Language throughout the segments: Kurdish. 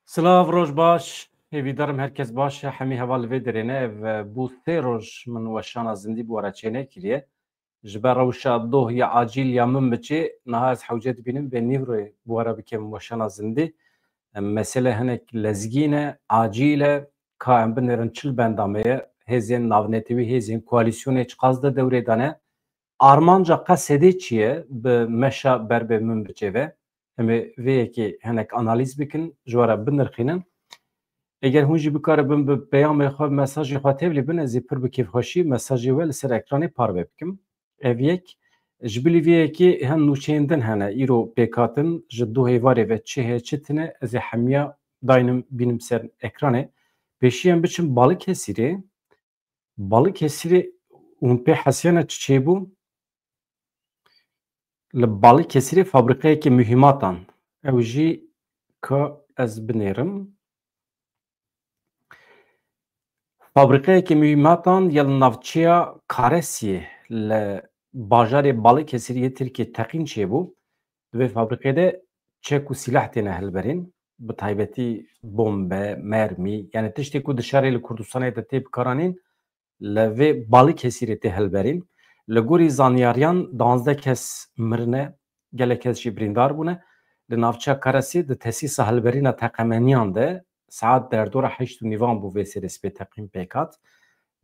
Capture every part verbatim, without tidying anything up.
Silav, roj baş. Hêvîdarim herkes baş e. Hemî heval vê derê ne. Ev, e, bû sê roj min weşana zindî bi we re çênekiriye. Ji ber rewşa doh ya acîl ya min biçê, niha ez hewce dibînim vê nîvroyê bi we re bikim weşana zindî. Em, mesele hinek lezgîn e, acîl e. Ka em binêrin çil benda me ye. Hêzên navnetewî, hêzên koalîsyonê çiqas de dewrê de ne. Armanca Qesedê çi ye bi meşa ber bi min biçê ve? Em ê vê yekê hinek analîz bikin, ji we re binirxînin. Eger hûn jî bikaribin bi peyamê xwe, mesajê xwe tevlî bin, ez ê pir bi kêfxweşî mesajê we li ser ekranê parve bikim. Ev yek, ji bilî vê yekê hin nûçeyên din hene, îro pêk hatin, ji du hêvarê ve çi heye, çi tine, ez ê hemiya daynim bînim ser ekranê. Pêşî em biçin Balikesirê. Balikesirê hûn pê hesiyane çi çêbû? Li Balikesirê fabrîqeyeke muhîmatan. Ew jî ka ez binêrim. Fabrîqeyeke muhîmatan ya li navçeya Karesiyê li bajarê Balikesirê yê Tirkiyê teqîn çêbû. Di vê fabrîqê de çek û sîleh têne hilberîn. Bi taybetî bombe, mermî, yani tiştê ku di şerê li Kurdistanê de tê bikaranîn, li vê Balikesirê tê hilberîn. Li gorî zanyariyan duwazdeh kes mirine, gelek kes jî birîndar bûne. Li navçeya Karesê di tesîsa hilberîna teqemeniyan de saet derdora heşt û nîvan bû vê sêrê spê teqîn pêk hat.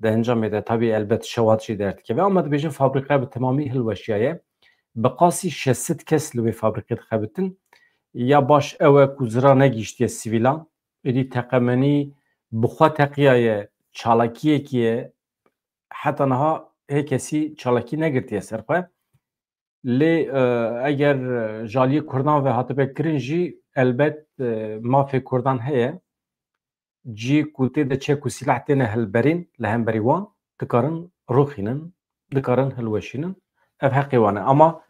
Di encamê de tabî elbet şewat jî derdikeve, ama dibêjin fabrîqe bi temamî hilweşiyaye. Bi qasî şeş sed kes li wê fabrîqê dixebitin. Ya baş ew e ku zirar negihiştiye sivîlan. Êdî teqemenî bi xwe teqiyaye, çalakiyekî ye. Heta niha hê kesî çalakî negirtiye ser xwe. Lê, e, eger, e, ji aliyê Kurdan ve hatibe kirin jî, elbet, e, mafê Kurdan heye. Cî ku tê de çek û sîleh têne hilberîn li hemberî wan, dikarin rûxînin, dikarin hilweşînin. Ev heqê wan e. Ama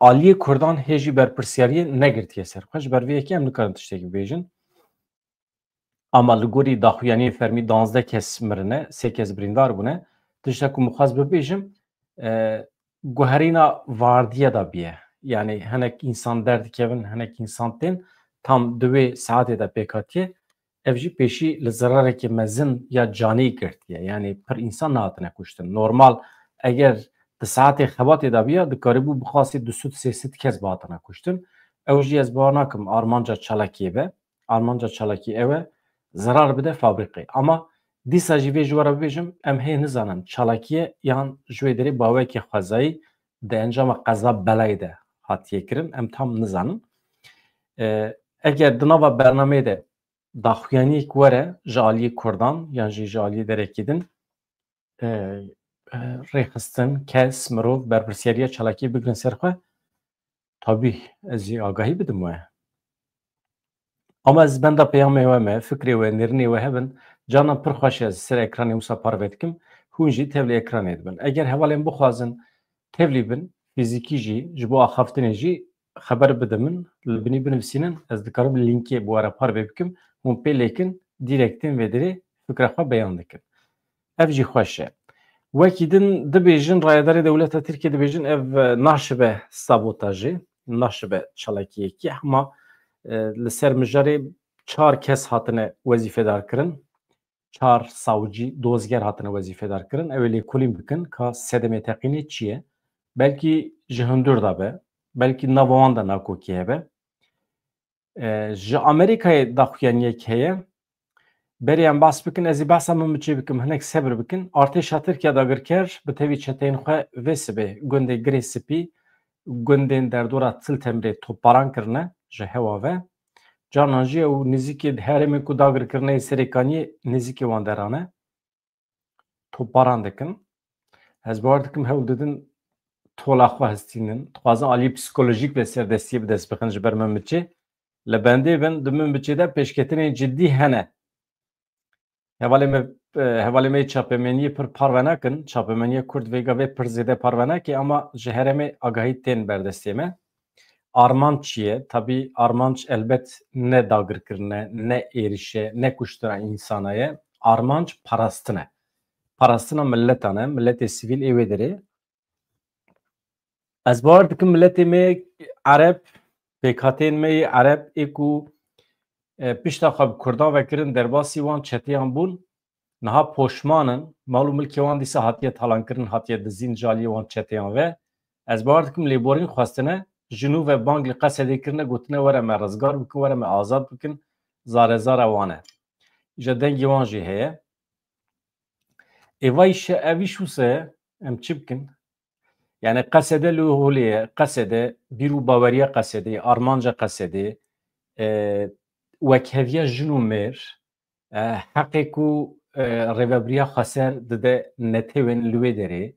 aliyê Kurdan hê jî berpirsiyariyê negirtiye ser xwe. Ji ber vê yekê em nikarin tiştekî bibêjin. Ama li gorî daxuyaniyên fermî duwazdeh kes mirine, sê kes birîndar bûne. Tişta ku min xwest bibêjim, e, guherîna vardiye de biye. Yani hinek însan derdikevin, hinek însan tên tam di wê saetê de pêk hatiye. Ev jî pêşî li zirarekî mezin ya canî girtiye. Yani pir însan nehatine kuştin. Normal eger di saetê xebatê de biya, dikaribû bi qasî du sed sê sed kes bihatine kuştin. Ew jî ez bawer nakim armanca çalakiyê be. Armanca çalakî ew e, zerar bide fabrîqê. Ama dîsa jî vê ji we re bibêjim, em hê nizanin çalakî ye yan ji wê derê bawekê xwezayî di encama qeza belayê de hatiye kirin, em tam nizanin. E, eger di nava bernameyê de daxuyaniyek were ji aliyê Kurdan yan jî ji aliyê derekî din, e, e, rêxistin, kes, mirov berpirsiyariya çalakiyê bigirin ser xwe, tabî ez jî agahî bidim we. Ama ez benda peyamê we me, fikrê we, nêrînê we hebin, canan pir xweş e ez ser ekranê wisa parve dikim, hûn jî tevlî ekranê dibin. Eger hevalên bixwazin tevlî bin, fîzîkî jî, ji bo axaftinê jî xeber bide min, li binî binivîsînin, ez dikarim lînkê bi we re parve bikim, hûn pê lêkin, dîrekt tên vê derê fikra xwe beyan dikin. Ev jî xweş e. Wekî din dibêjin, rayedarê dewleta Tirkiyê dibêjin, ev, e, naşibe sabotajê, naşibe çalakiyekî, hema, e, li ser mijarê çar kes hatine wezîfedar kirin. Çar savcî, dozger hatine wezîfedar kirin. Ew ê lêkolîn bikin ka sedemê teqînê çi ye? Belkî ji hundir de be, belkî nava wan de nakokî hebe. E, ji Amerîkayê daxuyaniyek heye. Berê em behs bikin, ez ê behsa min biçê bikim, hinek sebir bikin. Artêşa Tirkiye dagirker bi tevî çeteyên xwe vê sibê gundê Girê Spî, gundên derdora Til Temirê topbaran kirine ji hewa ve. Carnan jî ew nêzîkê herêmên ku dagir kirine yê Serêkaniyê nêzîkê wan deran e. Topbaran dikin. Ez bawer dikim hewl didin tola xwe hestînin. Dixwazin aliyê psîkolojîk ve serdestiyê bi dest bixin ji ber min biçê. Li bendê bin, di min biçê de pêşketinên cidî hene. Hevalê me, e, hevalê me yê çapemeniyê pir parve nakin. Çapemeniya Kurd vêga vê pir zêde parve nake, ama ji herêmê agahî tên berdestê me. Armanc çi ye? Tabî armanc elbet ne dagirkirin e, ne êriş e, ne kuştina însana ye. Armanc parastin e. Parastina miletan e, miletê sivîl ê wê derê. Ez bawer dikim miletê me yê Ereb, pêkhateyên me yê Ereb ê ku e, pişta xwe bi Kurdan ve kirin, derbasî wan çeteyan bûn. Niha poşman in, mal û milkê wan dîsa hatiye talankirin, hatiye dizîn ji aliyê wan çeteyan ve. Ez bawer dikim lêborîn xwestine, ji nû ve bang li Qesedê kirine, gotine were me rizgar bikin, were me azad bikin, zare zara wan e. Îja dengê wan jî heye. Êvayî şe-, evî şûse, em çi bikin? Yani Qesede li holê ye, Qesede, bîr û baweriya Qesedê, armanca Qesedê, e, wekheviya jin û mêr, e, heqê ku, e, rêvebiriya xweser dide netewên li wê derê,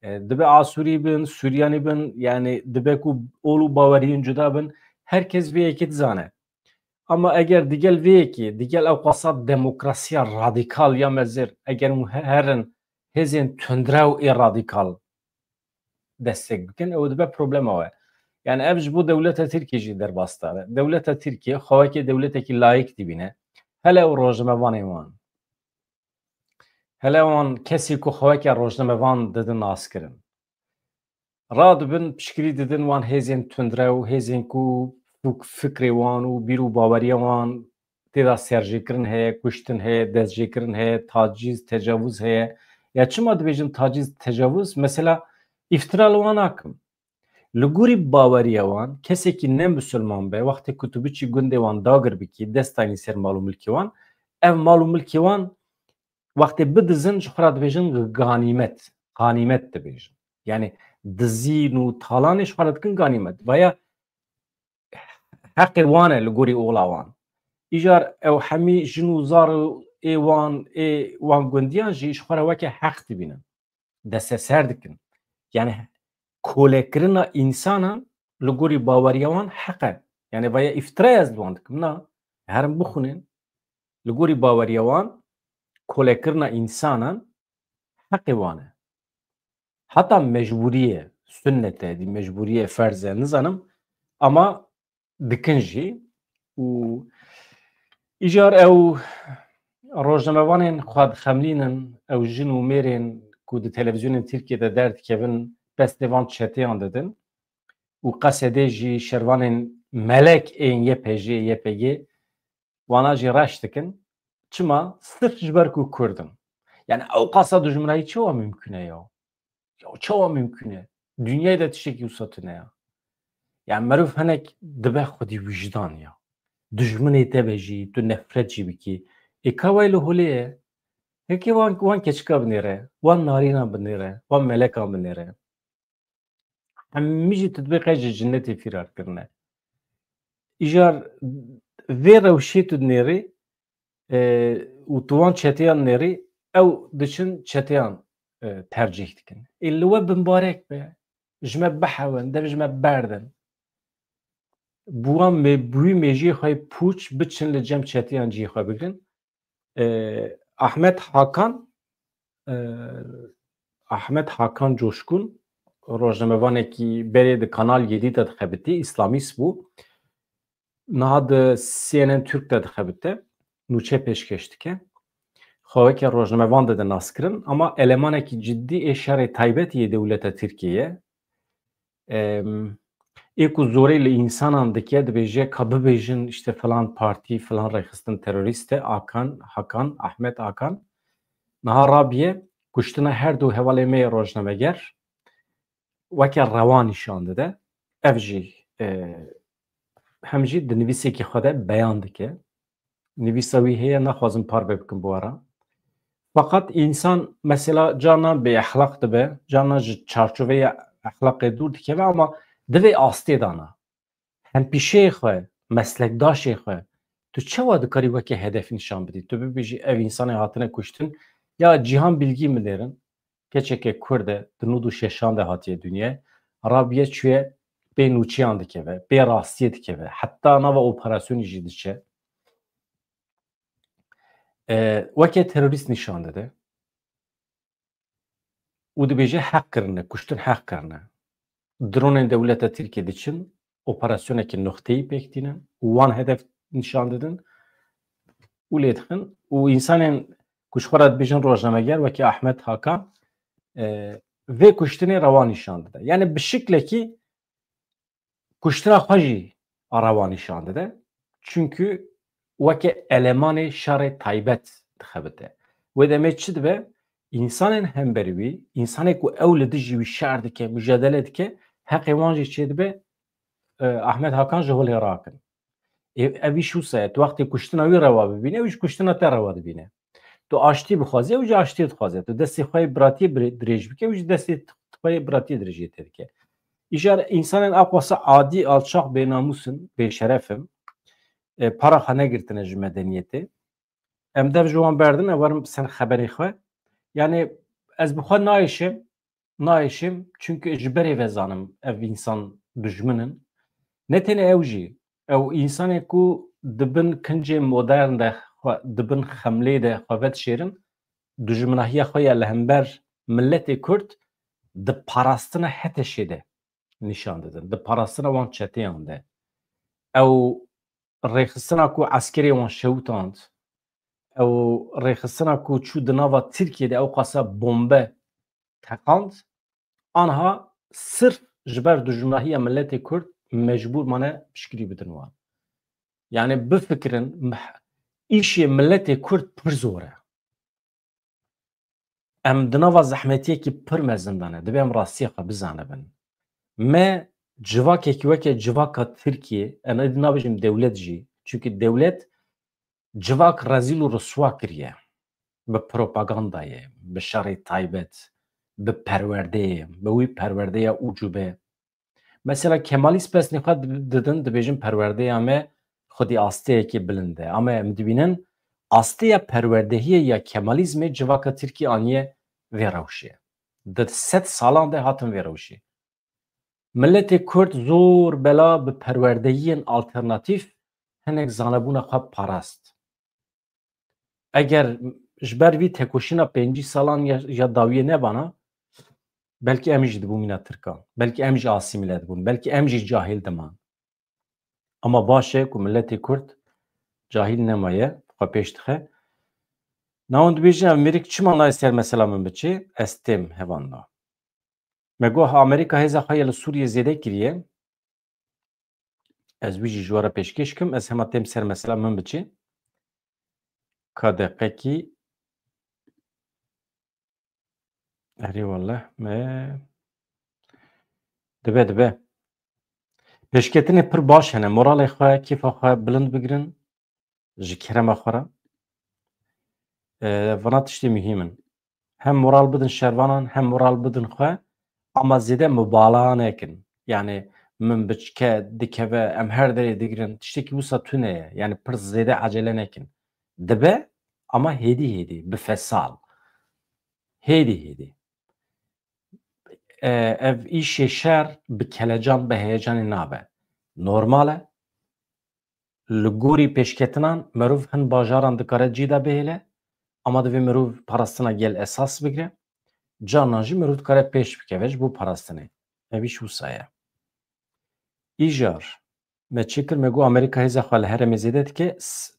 e, dibe Asûrî bin, Suryanî bin, yani dibe ku ol û baweriyên cuda bin, her kes vê yekê dizane. Ama eger digel vê yekê, digel ew qasa demokrasiya radîkal ya mezir, eger hûn he-, herin hêzên tundrew ê radîkal destek bikin, ew dibe problema we. Yani ev ji bo dewleta Tirkiyê jî derbasdar e. Dewleta Tirkiye xwe wekî dewletekî layik dibîne. Hele ew rojnamevanên wan. Hele wan kesê ku xwe weke rojnamevan didin naskirin. Radibin piştgirî didin wan hêzên tundrew, hêzên ku fik-, fikrê wan û bîr û baweriya wan tê de serjêkirin heye, kuştin heye, destjêkirin heye, tacîz, tecavûz heye. Ya çima dibêjin tacîz, tecavûz? Mesela îftira li wan nakim. Li gorî baweriya wan, kesekî ne misilman be, wextê ku tu biçî gundê wan dagir bikî, dest danî ser mal û milkê wan, ev mal û milkê wan wextê bidizin, ji xwe re dibêjin ganîmet, ganîmet dibêjin. Yani dizîn û talanê ji xwe re dikin ganîmet. Vaya heqê wan e li gorî ola wan. Îcar ew hemî jin û zar û ê wan, ê wan gundiyan jî ji xwe re weke heq dibînin. Desteser dikin. Yani kolekirina însanan li gorî baweriya wan heq e. Yani vaya îftira ez li wan dikim. Na, herin bixwînin. Li gorî baweriya wan kolekirina însanan heqê wan e. Heta mecbûrî ye, sunnet e, dî mecbûrî ye, ferz e, nizanim. Ama dikin jî û îcar ew rojnamevanên xwe dixemlînin, ew jin û mêrên ku di televîzyonên Tirkiyê de derdikevin, pestê van çeteyan didin û Qesedê jî şervanên melek ên Y P J, Y P G wana jî reş dikin. Çima? Sirf ji ber ku Kurd in. Yani ew qasa dijminayî çawa mimkun e ya? Ya çawa mimkun e? Dinyayê de tiştekî wisa tune ya. Yani meriv hinek dibe xwedî wijdan ya. Dijminê te be jî, tu nefret jî bikî. Ê ka wayê li holê ye. Heke wan, wan keçika binêre, wan narîna binêre, wan melekan binêre. Hemî jî tu dibê qey ji cinnetê fîrar kirine. Îcar vê rewşê tu dinêrî, e, û tu wan çeteyan nêrî, ew diçin çeteyan, e, tercîh dikin. Ê li we bimbarek be, ji me bihewin, dev ji me berdin. Bi wan mê-, bi wî mêjiyê xwe yê pûç biçin li cem çeteyan cihê xwe bigrin. E, Ahmet Hakan, e, Ahmet Hakan Coşkun, rojnamevanekî berê di Kanal yedî de dixebitî, îslamîst bû. Niha di C N N Türk de dixebite, nûçe pêşkêş dike. Xwe weke rojnamevan dide naskirin, ama elemanekî cidî ê şerê taybetî yê dewleta Tirkiyê ye. Em, ê ku zorê li însanan dike, dibêje ka bibêjin, işte, filan partî, filan rêxistin terorîst e, Akan, Hakan, Ahmet Akan. Niha rabiye kuştina her du hevalê me yê rojnameger weke rewa nîşan dide. Ev jî, e, hem jî di nivîsêkê xwe de beyan dike. Nivîsa wî heye, naxwazim parve bikim bi we re. Feqet însan mesela carnan bêexlaq dibe, carnan ji çarçoveya exlaqê dûr dikeve, ama di vê astê de ne. Hempîşeyê xwe, meslekdaşê xwe, tu çawa dikarî weke hedef nîşan bidî? Tu bibêjî ev însanê hatine kuştin, ya Cîhan Bilgî binêrin, keçeke Kurd e, di nod û şeşan de hatiye dinyayê, rabiye çûye pê nûçeyan dikeve, pê rastiyê dikeve, heta nava operasyonî jî diçe. E, weke terorîst nîşan dide û dibêje heq kirine, kuştin heq kirine. Dronên dewleta Tirkiyê diçin, operasyonekî nuxteyî pêk tînin û wan hedef nîşan didin û lê dixin û însanên ku ji xwe re dibêjin rojnameger, wekî Ahmet Hakan, e, vê kuştinê rewa nîşan dide. Yani bi şiklekî kuştina xwe jî rewa nîşan dide. Çünkü weke elemanê şerê taybet dixebite. Wê demê çi dibe? Însanên hemberî wî, însanê ku ew li dijî wî şer dike, mujadele dike, heqê wan jî çêdibe, e, Ahmet Hakan ji holê rakin. Ê, ev îş wisa ye. Tu wextê kuştina wî rewa bibîne, ew jî kuştina te rewa dibîne. Tu aştî bixwazî, ew jî aştî dixwaze. Tu destê xwe yê biratiyê bire-, dirêj bike, ew jî destê t-, xwe yê biratiyê dirêjiyê te dike. Îcar însanên aqwasa adî, alçaq, bênamûs in, bêşeref in. E, para xwe negirtine ji medeniyetê. Em dev ji wan berdin, em werin ser xeberê xwe. Yani ez bi xwe nayêşim, nayêşim, çünkü ji berê ve zanim ev insan dijmin in. Ne tenê ew jî, ew insanê ku di bin kincê modern de xwe, di bin xemlê de xwe vedişêrin, dijminahiya xwe ya li hember miletê Kurd di parastina HTŞ'ê de nîşan didin, di parastina wan çeteyan de. Ew rêxistina ku eskerê wan şewitand, ew rêxistina ku çû di nava Tirkiyê de ew qasa bombe teqand, anha sirf ji ber dijminahiya miletê Kurd mecbûr mane piştgirî bidin wan. Yani bifikirin, meh-, îşê miletê Kurd pir zor e. Em di nava zehmetiyekî pir mezin de ne. Divê em rastiya xwe bizanibin. Me civakekî weke civaka Tirkiyê, em êdî nabêjim dewlet jî. Çunkî dewlet civak rezîl û riswa kiriye. Bi propagandayê, bi şerê taybet, bi perwerdeyê, bi wî perwerdeya ucube. Mesela Kemalîst pesnê xwe di-, didin, dibêjin perwerdeya me xwedî asteyekê bilind e. Ama em dibînin asteya perwerdehiyê ya Kemalîzmê civaka Tirkî aniye vê rewşê. Di sed salan de hatin vê rewşê. Miletê Kurd zor bela bi perwerdehiyên alternatîf hinek zanebûna xwe parast. Eger ji ber vî tekoşîna pêncî salan ya, ya dawiyê nebana, belkî em jî dibûmîna Tirkan. Belkî em jî asîmîle dibûn. Belkî em jî cahîl diman. Ama baş e ku miletê Kurd cahîl nemaye, xwe pêş dixe. Nahûn dibêjin, ev mêrik çima nayê ser mesela min biçê? Ez têm hevan da. Me got, Amerîka hêza xwe ya li Sûriyê zêde kiriye. Ez wî jî ji we re pêşkêş kim. Ez hema têm ser mesela min biçî. Ka deqekî. Erê wallah me. Dibe, dibe. Pêşketinê pir baş hene. Moralê xwe, kêfa xwe bilind bigirin. Ji kerema xwe re. E, vana tiştê muhîm in. Hem moral bidin şervanan, hem moral bidin xwe, ama zêde mubalaxa nekin. Yani min biçike dikeve, em her derê digirin, tiştekî wisa tune ye. Yani pir zêde acele nekin. Dibe, ama hêdî hêdî, bi fesal. Hêdî hêdî. E, ev îşê şer bi kelecan, bi heyecanê nabe. Normal e. Li gorî pêşketinan, mirov hin bajaran dikare cî de bihêle, ama divê mirov parastina gel esas bigire. Carnan jî mirov dikare pêş bikeve ji bo parastinê. Ev îş wisa ye. Îcar, me çi kir, me got Amerîka hêza xwe li herêmê zêde dike. S-,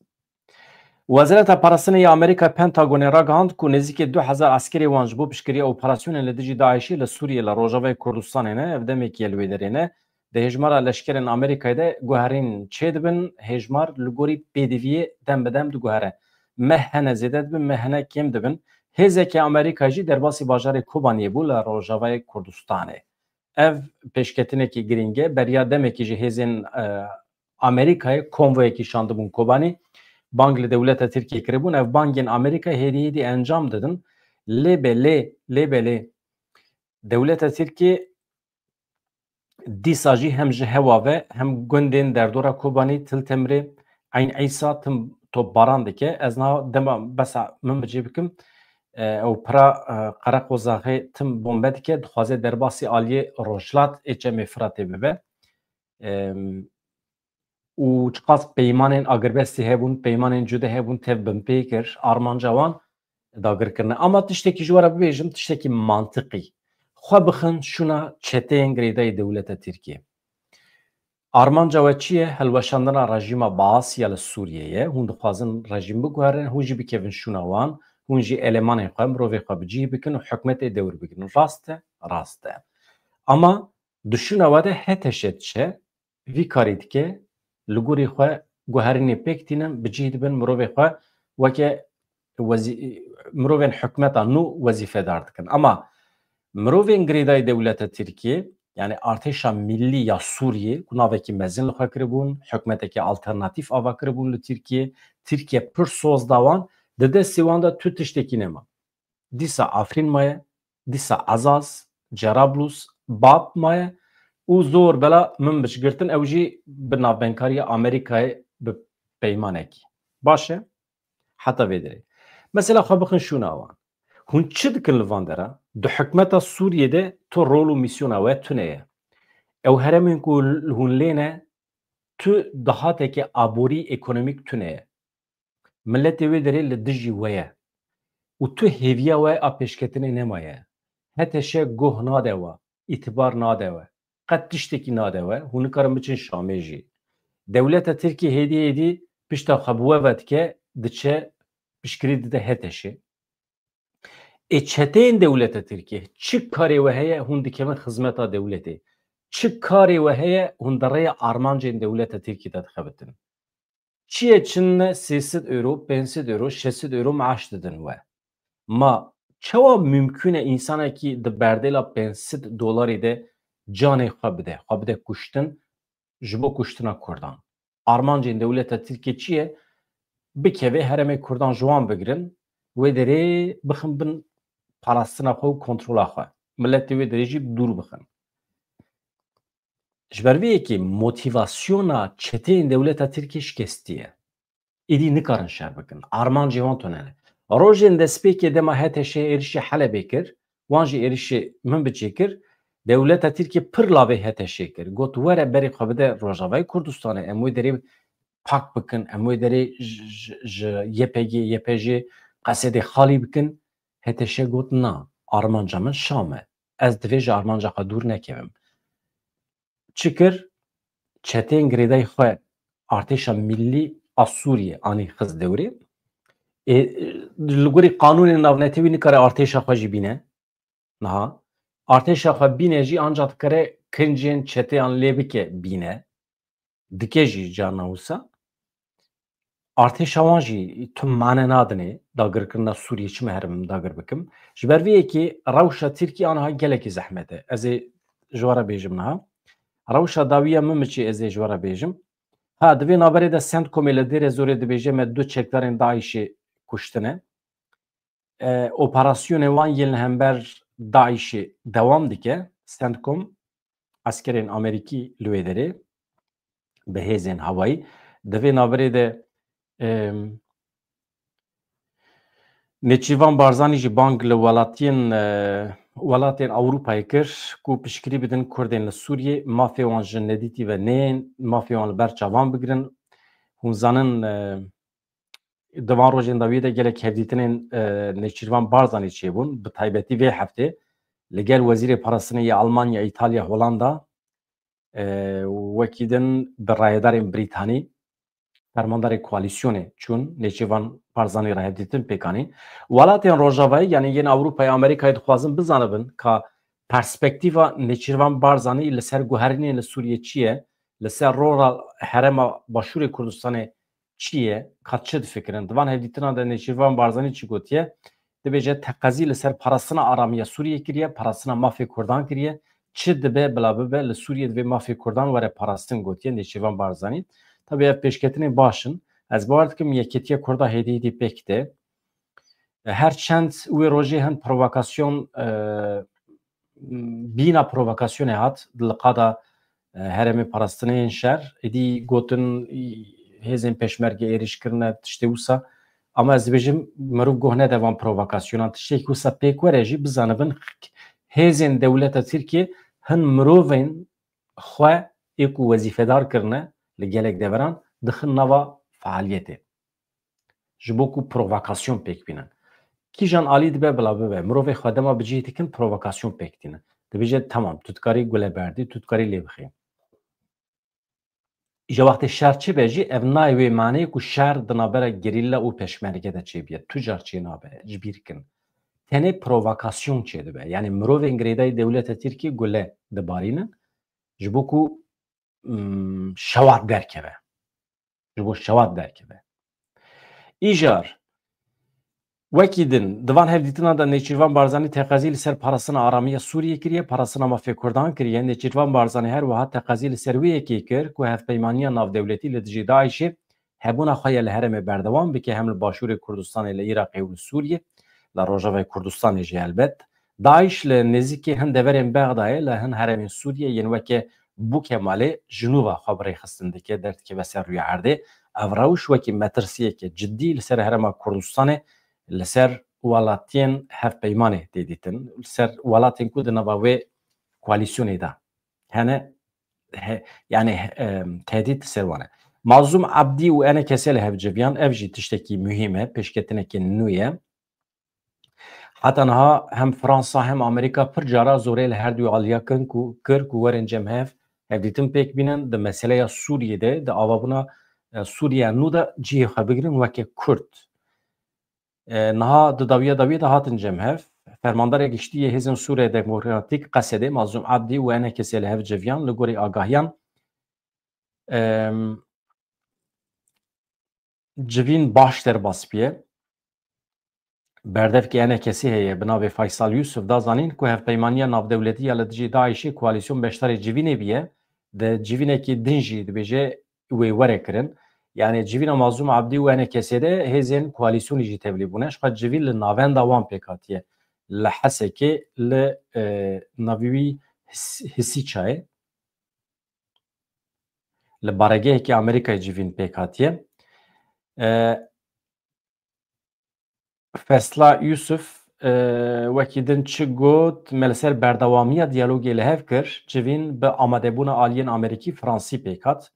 Wezareta Parastinê ya Amerîka, Pentagonê, ragihand ku nêzîkî du hezar eskerê wan ji bo piştgiriya operasyonên li dijî DAIŞ'ê li Sûriyê, li Rojavayê Kurdistanê ne. Ev demekî ye li wê derê ne. Di hêjmara leşkerên Amerîkayê de guherîn çêdibin, hêjmar li gorî pêdiviyê dem bi dem diguhere. Meh hene zêde dibin, meh hene kêm dibin. Hêzeke Amerîka jî derbasî bajarê Kobaniyê bû li Rojavayê Kurdistanê. Ev pêşketinekî girîng e. Beriya demekî ji hêzên, e, Amerîkayê konvoyekî şandibûn Kobanî. Bang li dewleta Tirkiyê kiribûn. Ev bangên Amerîka hêdî hêdî encam didin. Lê belê, lê belê dewleta Tirkiyê dîsa jî hem ji hewa ve hem gundên derdora Kobanî, Til Temrê, Eyn Îsa tim topbaran dike. Ez niha dema besa min bi cî bikim, e, ew pira, e, Qereqozaxê tim bombe dike, dixwaze derbasî aliyê rojhilat ê Çemê Firatê bibe. Em, û çiqas peymanên agirbestî hebûn, peymanên cude hebûn, tev binpê kir, armanca wan dagirkirine. Ama tiştekî ji we re bibêjim, tiştekî mantiqî. Xwe bixin şûna çeteyên girêdayî dewleta Tirkiyê. Armanca we çi ye? Hilweşandina rejîma Baas ya li Sûriyê ye. Hûn dixwazin rejîm biguherin, hûn jî bikevin şûna wan, hûn jî elemanên xwe, mirovê xwe bi cih bikin û hikûmetê dewr bigirin. Rast e? Rast e. Ama di şûna we de HTŞ diçe, vî karî dike, li gorî xwe guherînê pêk tînin, bi cih dibin, mirovê xwe weke wezî-, mirovên hikûmeta nû wezîfedar dikin. Ama mirovên girêdayî dewleta Tirkiyê, yani artêşa millî ya Sûriyê, ku navekî mezin li xwe kiribûn, hikûmetekî alternatîf ava kiribûn li Tirkiyê, Tirkiye pir soz da wan, di destê wan de tu tiştekî nema. Dîsa Afrîn maye, dîsa Azaz, Cerablus, Bab maye û zor bela Minbic girtin, ew jî bi navbenkariya Amerîkayê bi peymanekî. Baş e? Heta vê derê. Mesela xwe bixin şûna wan. Hûn çi dikin li van dera? Di hikûmeta Sûriyê de tu rol û mîsyona we tune ye. Ew heremên ku hûn lê ne, tu dahatekê aborî, ekonomîk tune ye. Miletê wê derê li dijî we ye. Û tu hêviya we a pêşketinê nemaye. H T Ş guh nade we, îtibar nade we. Qet tiştekî nade we, hûn nikarin biçin Şamê jî. Dewleta Tirkiyê hêdî hêdî pişta xwe bi we ve dike, diçe piştgirî dide H T Şê. Ê çeteyên dewleta Tirkiyê çi karê we heye, hûn dikevin xizmeta dewletê. Çi karê we heye, hûn di rêya armancên dewleta Tirkiyê de dixebitin. Çi ye çi ne sê sed euro, pênc sed euro, şeş sed euro maaş didin we. Ma çawa mimkûn e însanekî di berdêla pênc sed dolarî de canê xwe bide, xwe bide kuştin ji bo kuştina Kurdan? Armancên dewleta Tirkiye çi ye? Bikeve herêmê Kurdan ji wan bigirin, wê derê bixin bin parastina xwe û kontrola xwe. Miletê wê derê jî dûr bixin. Ji ber vê yekê motîvasyona çeteyên dewleta Tirkiyê şikestî ye. Êdî nikarin şer bikin. Armancê wan tune ne. Rojên destpêkê dema H T Şê êrişê Helebê kir, wan jî êrişê Minbicê kir, dewleta Tirkiyê pir lavê H T Şê kir. Got, were berê xwe bide Rojavayê Kurdistanê, em wê derê pak bikin, em wê derê ji, ji, ji Y P G, Y P J, Qesedê xalî bikin. H T Ş got, na, armanca min Şam e. Ez divê ji armanca xwe dûr nekevim. Çi kir? Çeteyên girêdayî xwe artêşa millî a Sûriyê anî xist dewrê. Ê, li gorî qanûnên navnetewî nikare artêşa xwe jî bîne. Niha artêşa xwe bîne jî ancax dikare kincên çeteyan lê bike bîne. Dike jî carna wisa. Artêşa wan jî tu mane nadinê dagirkirina Sûriyê, çi me herim dagir bikim. Ji ber vê yekê rewşa Tirkiyê aniha gelekî zehmet e. Ez ê ji we re bêjim niha. Rewşa dawî ya Minbicê ez ê ji we re bêjim. Ha, di vê navberê de CENTCOMê li Dêrê Zorê dibêje me du çekdarên DAIŞê kuştine. E, operasyonê wan yên li hember DAIŞê dewam dike. CENTCOM, eskerên Amerîkî li wê derê bi hêzên hewayî. Di vê navberê de, em, Nêçîrvan Barzanî jî bang li welatiyên, e, welatên Ewropayê kir ku piştgirî bidin Kurdên li Sûriyê, mafê wan ji nedîtî ve neyên, mafê wan li ber çavan bigirin. Hûn zanin, e, di van rojên dawiyê de gelek hevdîtinên, e, Nêçîrvan Barzanî çêbûn, bi taybetî vê heftê li gel wezîrê parastinê ya Almanya, Îtalya, Holanda, e, wekî din bi rayedarên Brîtanî, fermandarê koalîsyonê çûn, Nêçîrvan Barzanî re hevdîtin pêk anîn. Welatên Rojavayê, yanî yên Ewropayê, Amerîkayê dixwazin bizanibin ka perspektîfa Nêçîrvan Barzanî li ser guherînên li Sûriyê çi ye, li ser rola herêma Başûrê Kurdistanê çi ye, ka çi difikirin. Di van hevdîtinan de Nêçîrvan Barzanî çi gotiye? Dibêje teqezî li ser parastina aramiya Sûriyê kiriye, parastina mafê Kurdan kiriye. Çi dibe bila bibe, li Sûriyê divê mafê Kurdan were parastin, gotiye Nêçîrvan Barzanî. Tabii ev pêşketinê baş in. Ez bawer dikim yekêtiya Kurda hêdî hêdî pêk tê. Her çend wê rojê hin provokasyon, e, bîna provokasyonê hat di li qada, e, herêmê parastinê yên şer. Êdî gotin, hêzên pêşmerge êrîş kirine, tiştê wisa. Ama ez dibêjim, mirov guh nede van provokasyonan. Tiştekî wisa pêk were jî bizanibin, hêzên dewleta Tirkiyê hin mirovên xwe ê ku wezîfedar kirine li gelek deveran dixin nava fealiyetê. Ji bo ku provokasyon pêk bînin. Kîjan alî dibe bila bibe. Mirovê xwe dema bi cih dikin provokasyon pêk tînin. Dibêje, tamam, tu dikarî gule berdî, tu dikarî lê bixî. Îja wextê şer çi be jî, ev nayê wê maneyê ku şer di navbera gerîla û pêşmerge de çêbiye. Tu car çê nabe, ji bîr kin. Tenê provokasyon çêdibe. Yanî mirovên girêdayî dewleta Tirkiyê gule dibarînin, ji bo ku, mm, şewat derkeve. ji bo şewat derkeve. Îcar, wekî din, di van hevdîtinan de Nêçîrvan Barzanî teqezî li ser parastina aramiya Sûriyê kiriye, parastina mafê Kurdan kiriye. Nêçîrvan Barzanî her wiha teqezî li ser wê yekê kir ku hevpeymaniya navdewletî li dijî DAIŞê hebûna xwe ya li herêmê berdewam bike, hem li Başûrê Kurdistanê, li Iraqê û li Sûriyê, li Rojavayê Kurdistanê jî helbet. DAIŞ li nêzîkî hin deverên Bexdayê, li hin herêmên Sûriyê yên weke Bûkemalê ji nû ve xwe bi rêxistin dike, derdikeve ser rûyê erdê. Ev rewş wekî metirsiyeke cidî li ser herêma Kurdistanê, li ser welatiyên hevpeymanê tê dîtin, li ser welatên ku di nava wê koalîsyonê de hene, he-, yani, he-, em, tehdît li ser wan e. Mazlûm Abdî û ENKSê li hev civiyan, ev jî tiştekî muhîm e, pêşketinekê nû ye. Heta niha hem Fransa hem Amerîka pir cara zorê li her du aliya kirin ku, kir ku werin cem hev hevdîtin pêk bînin di meseleya Sûriyê de, di avabûna, e, Sûriya nû de cihê xwe bigirin weke Kurd. E, niha di dawiya dawiyê de hatin cem hev. Fermandarê giştî yê Hêzên Sûriya Demokratîk, Qesedê, Mazlûm Abdî û ENKSê li hev civiyan, li gorî agahiyan, em, civîn baş derbas bûye. Berdevkê ENKSê heye bi navê Faysal Yusuf da zanîn ku hevpeymaniya navdewletî ya li dijî DAIŞê koalîsyon beşdarê civînê bûye. Di civînekî din jî dibêje wê were kirin. Yani civîna Mazlûm Abdî û ENKSê de hêzên koalîsyonî jî tevlî bûne. Ji xwe civîn li navenda wan pêk hatiye. Li Hesekê, li, e, navî wî His-, Hisîçayê, li baregehekî Amerîkayê civîn pêk hatiye. E, Fesla Yusuf, e, wekî din çi got, me li ser berdewamiya diyalogê li hev kir, civîn bi amadebûna aliyên Amerîkî, Fransî pêk hat.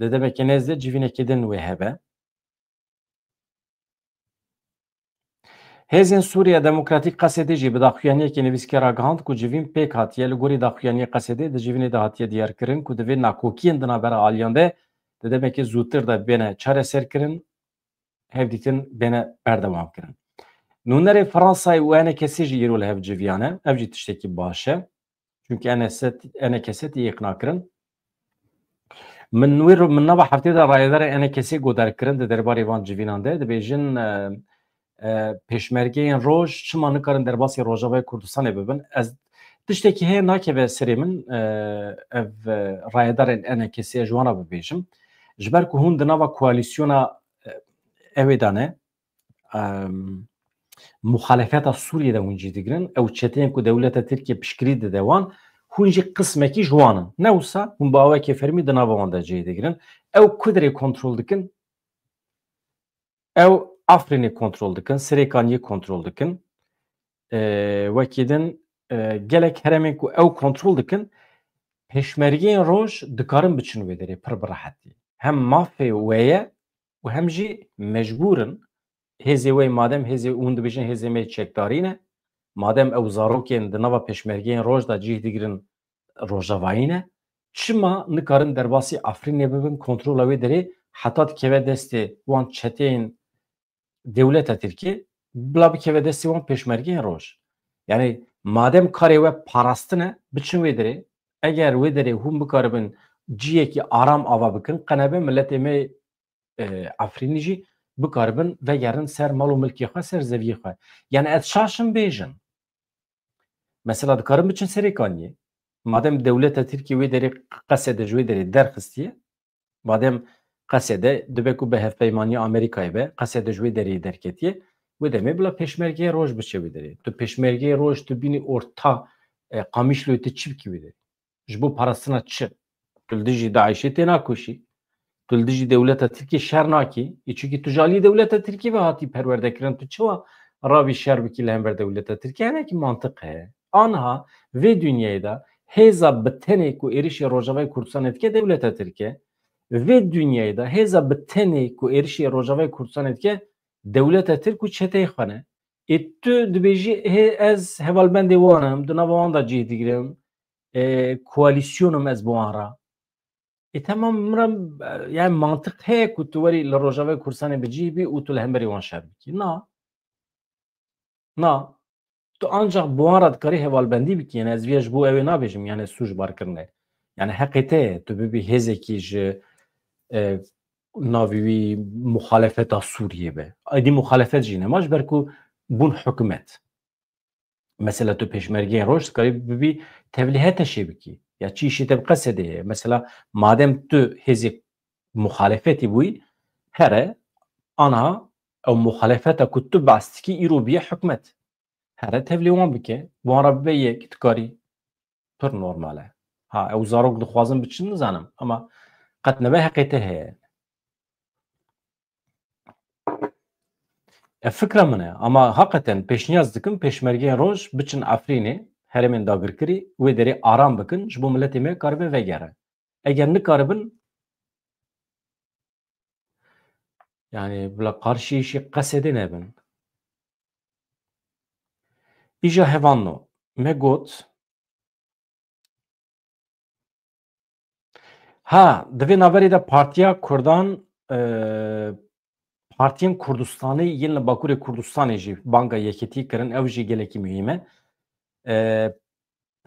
Di demeke nêz de civînekî din wê hebe. Hêzên Sûriya Demokratîk, Qesedê jî bi daxuyaniyekê nivîskê ragihand ku civîn pêk hatiye. Li gorî daxuyaniyê Qesedê, di civînê de hatiye diyarkirin ku divê nakokiyên di navbera aliyan de di demeke zûtir de bêne çareserkirin, hevdîtin bêne berdewamkirin. Nûnerê Fransayê û ENKSê jî îro li hev civiyane. Ev jî tiştekî baş e. Çunke ENKS, ENKS tê îqnakirin. Min wê ro-, min nava heftê de rayedarê ENKSê guhdar kirin di derbarê van civînan de. Dibêjin, e, e, pêşmergeyên roj çima nikarin derbasî Rojavayê Kurdistanê bibin? Ez, tiştekî heye nakeve serê min, e, ev, e, rayedarên ENKSê, ji wan re bibêjim. Ji ber ku hûn di nava koalîsyona, e, ewê de ne, em, muxalefeta Sûriyê de hûn cî digirin. Ew çeteyên ku dewleta Tirkiye piştgirî dide wan, hûn jî qismekî ji wan in. Ne wisa hûn bi awekê fermî di nava wan de cihê digirin. Ew ku derê kontrol dikin? Ew Afrînê kontrol dikin, Sirêkaniyê kontrol dikin. E, wekî din, e, gelek herêmên ku ew kontrol dikin, pêşmergeyên roj dikarin biçin wê derê pir bi rehetî. Hem mafê we ye û hem jî mecbûr in. Hêzê we, madem hêzê, hûn dibêjin hêzê me çekdarî ne, madem ew zarokên di nava pêşmergeyên roj de cih digirin, rojavayî ne, çima nikarin derbasî Afrînê bibin, kontrola wê derê, heta dikeve destê wan çeteyên dewleta Tirkiyê, bila bikeve destê wan pêşmergeyên roj? Yani madem karê we parastin e, biçin wê derê. Eger wê derê hûn bikaribin ciyekî aram ava bikin, qenebe miletê me, e, Efrînî jî bikaribin vegerin ser mal û milkê xwe, ser zeviyê xwe. Yani ez şaş im bêjin. Mesela dikarin biçin Serêkaniyê. Madem dewleta Tirkiyê wê derê, Qesede ji wê derê derxistiye, madem Qesede dibe ku bi hevpeymaniya Amerîkayê be, Qesede ji wê derê derketiye, wê demê bila pêşmergeyê roj biçe wê derê. Tu pêşmergeyê roj tu bînî orta, e, Qamişloyê, tu çi bikî wê derê? Ji bo parastina çi? Tu li dijî DAIŞê tênakoşî. Tu li dijî dewleta Tirkiyê şer nakî. Ê çunkî tu ji alî dewleta Tirkiyê ve hatî perwerdekirin. Tu çawa rabî şer bikî li hember dewleta Tirkiyê? Hinekî mantiq heye. Aniha vê dinyayê de hêza bi tenê ku êrişê Rojavayê Kurdistanê dike dewleta Tirk e. Vê dinyayê de hêza bi tenê ku êrişê Rojavayê Kurdistanê dike dewleta Tirk û çeteyê xwe ne. Ê tu dibêjî, hê ez hevalbendê wan im, di nava wan de cih digirim, e, koalîsyon im ez bi wan re. Ê, temam, min re, e, yani mantiq heye ku tu werî li Rojavayê Kurdistanê bi cih bî û tu li hemberî wan şer bikî? Na. Na. Tu ancaq bi wan re dikarî hevalbendî bikî. Yani ez vê ji bo ew ê nabêjim, yani sûc barkirin e. Yani heqê te ye, tu bibî hêzekî ji, e, navî wî muxalefeta Sûriyê be. Aydî muxalefet jî nema, ji ber ku bûn hikûmet. Mesela tu pêşmergeyên roj dikarî bibî tevlîhe teşê bikî. Ya çi îşê te bi qesedê heye. Mesela madem tu hêzê muxalefetî bûyî, here, anha ew muxalefeta ku tu behs dikî îro biye hikûmet. Here tevlî wan bike, wan re bibe yek, dikarî. Pir normal e. Ha, ew zarok dixwazin biçin nizanim, ama qet nebe heqê te heye. E, fikra min e, ama heqeten pêşniyaz dikim, pêşmergeyên roj biçin Efrînê, herêmên dagirkirî, wê derê aram bikin, ji bo miletê me karibe vegere. Eger nikaribin, yani bila qarşî îşî qesedê nebin. Îja hevanno, me got, ha, di vê naverê de Partiya Kurdan, e, partiyên Kurdistanê yên li Bakurê Kurdistanê jî banga yeketî kirin, ew jî gelekî muhîm e. E,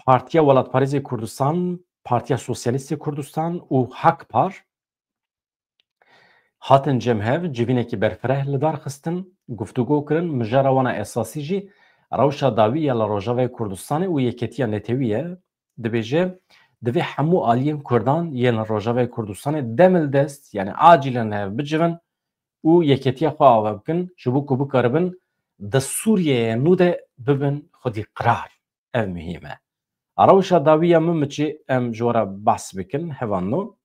Partiya Welatparêzê Kurdistan, Partiya Sosyalîst ê Kurdistan û Hak Par hatin cem hev, civînekî berfireh li dar xistin, guftûgo kirin, mijara wana esasî jî rewşa dawî ya li Rojavayê Kurdistanê û yeketiya netewî ye. Dibêje, divê hemû aliyên Kurdan yên li Rojavayê Kurdistanê demildest, yani acilen hev bicivin û yeketiya xwe ava bikin, ji bo ku bikaribin di Sûriyeyê nû de bibin xwedî qirar. Ev muhîm e. Rewşa dawî ya min miçî em ji we re behs bikin, hevanno.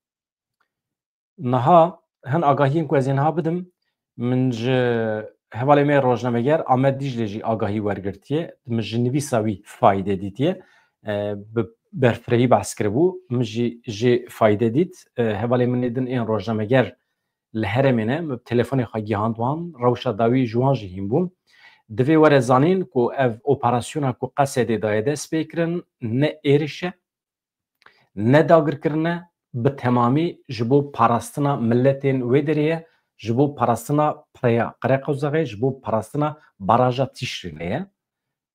Niha hin agahiyên ku ez ê niha bidim, min ji hevalê me rojnameger Amed Dîclê jî agahî wergirtiye. Min ji nivîsa wî fayde dîtiye. E, bi berfirehî behs kiribû. Min jî jê fayde dît. E, hevalê min ê din ên rojnameger li herêmê ne, min bi telefonê xwe gihand wan, rewşa dawî ji wan jî hîn bû. Divê were zanîn ku ev operasyona ku Qesedê daye dest pê kirin, ne êriş e, ne dagirkirin e, bi temamî ji bo parastina miletên wê derê ye, ji bo parastina pireya Qereqozaxê, ji bo parastina baraja Tîşrînê ye.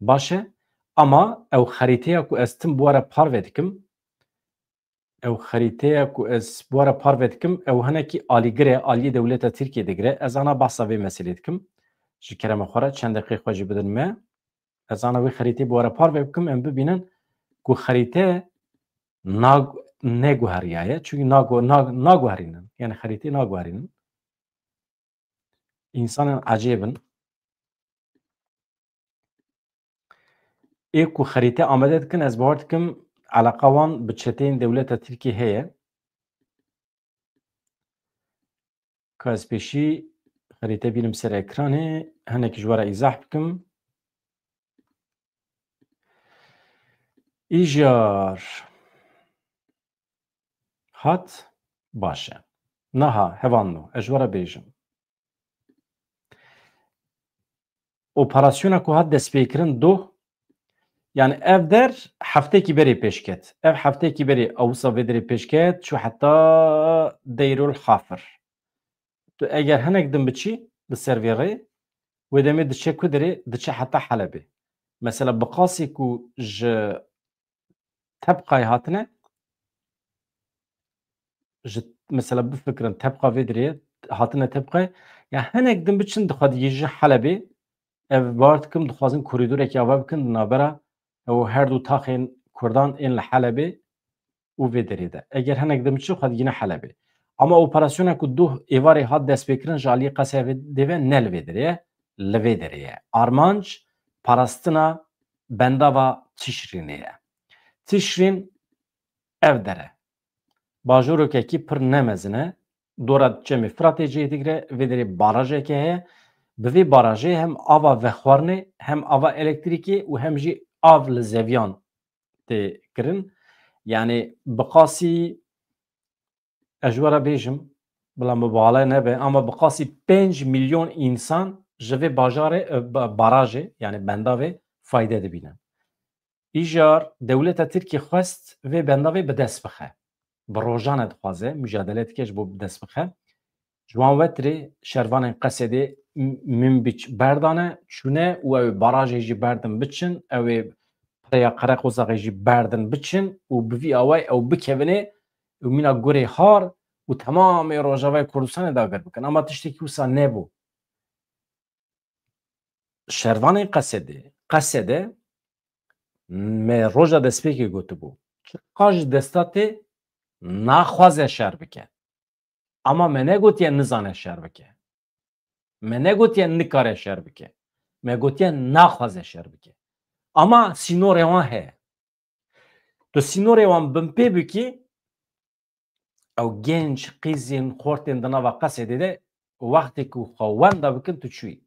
Baş e, ama ew xerîteya ku ez tim bi we re parve dikim, ew xerîteya ku ez bi we re parve dikim, ew hinekî alîgir e, aliyê dewleta Tirkiyê digire. Ez ana behsa vê meselê dikim. Ji kerema xwe re çend deqê xwe jî bidin me. Ez ana wê xerîteyê bi we re parve bikim, em bibînin ku xerîte nag-, neguheriyaye. Çunkî nagu-, nag-, naguherînin. Yani xerîteyê naguherînin. Însanên ecêb in. Ê ku xerîte amade dikin, ez bawer dikim eleqa wan bi çeteyên dewleta Tirkiyê heye. Ka ez pêşî xerîte bînim ser ekranê, hinek ji we re îzah bikim. Îjar hat, baş e. Niha hevanno, ez ji we re bêjim. Operasyona ku hat destpêkirin doh, yani ev der heftekî berê pêş ket. Ev heftekî berê awisa vê derê pêş ket, çû heta Deyrul Xafir. Tu eger hinek din biçî li ser vê rê, wê demê diçe ku derê, diçe heta Helebê. Mesela bi qasî ku ji Tebqayê hatine, ji, mesela bifikirin, Tebqa vê derê hatine Tebqayê, ya hinek din biçin dixwe digihîjin Helebê, ev bawer dikim dixwazin korîdorekî ava bikin di navbera ew her du taxên Kurdan ên li Helebê û vê derê de. Eger hinek din biçin xwe digihîne Helebê. Ama operasyona ku duh êvarê hat destpêkirin ji aliyê Qesedê ve ne li vê derê ye, li vê derê ye. Armanc parastina bendava Tişrînê ye. Tişrîn ev der e. Bajorokekî pir ne mezin e. Dora Çemê Firatê cihê digire, vê derê barajeke heye. Bi vê barajê hem ava vexwarinê, hem ava elektrîkê û hem jî av li zeviyan tê kirin. Yani bi qasî ez ji we re bêjim, bila mubale nebe, ama bi qasî pênc milyon însan ji vê bajarê, e, ba-, barajê, yani bendavê fayde dibînin. Îcar dewleta Tirkiyê xwest vê bendavê bi dest bixe. Bi rojan e dixwaze, mujadele dike ji bo bi dest bixe. Ji wan wetirê şervanên Qesedê M-, Minbîc berdane, çûne û ew ê barajê jî berdin biçin, ew ê pireya Qereqozaxê jî berdin biçin û bi vî awayî ew bikevine û mîna gurê har û temamê Rojavayê Kurdistanê dagir bikin. Ama tiştekî wisa nebû. Şervanên Qesedê, Qesede me roja destpêkê gotibû. Çiqa ji desta tê naxwaze şer bike. Ama me negotiye nizane şer bike. Me negotiye nikare şer bike. Me gotiye naxwaze şer bike. Ama sînorê wan heye. Tu sînorê wan binpê bikî, ew genç qîzên xortên di nava Qesedê de wextê ku xwe wenda bikin tu çûyî.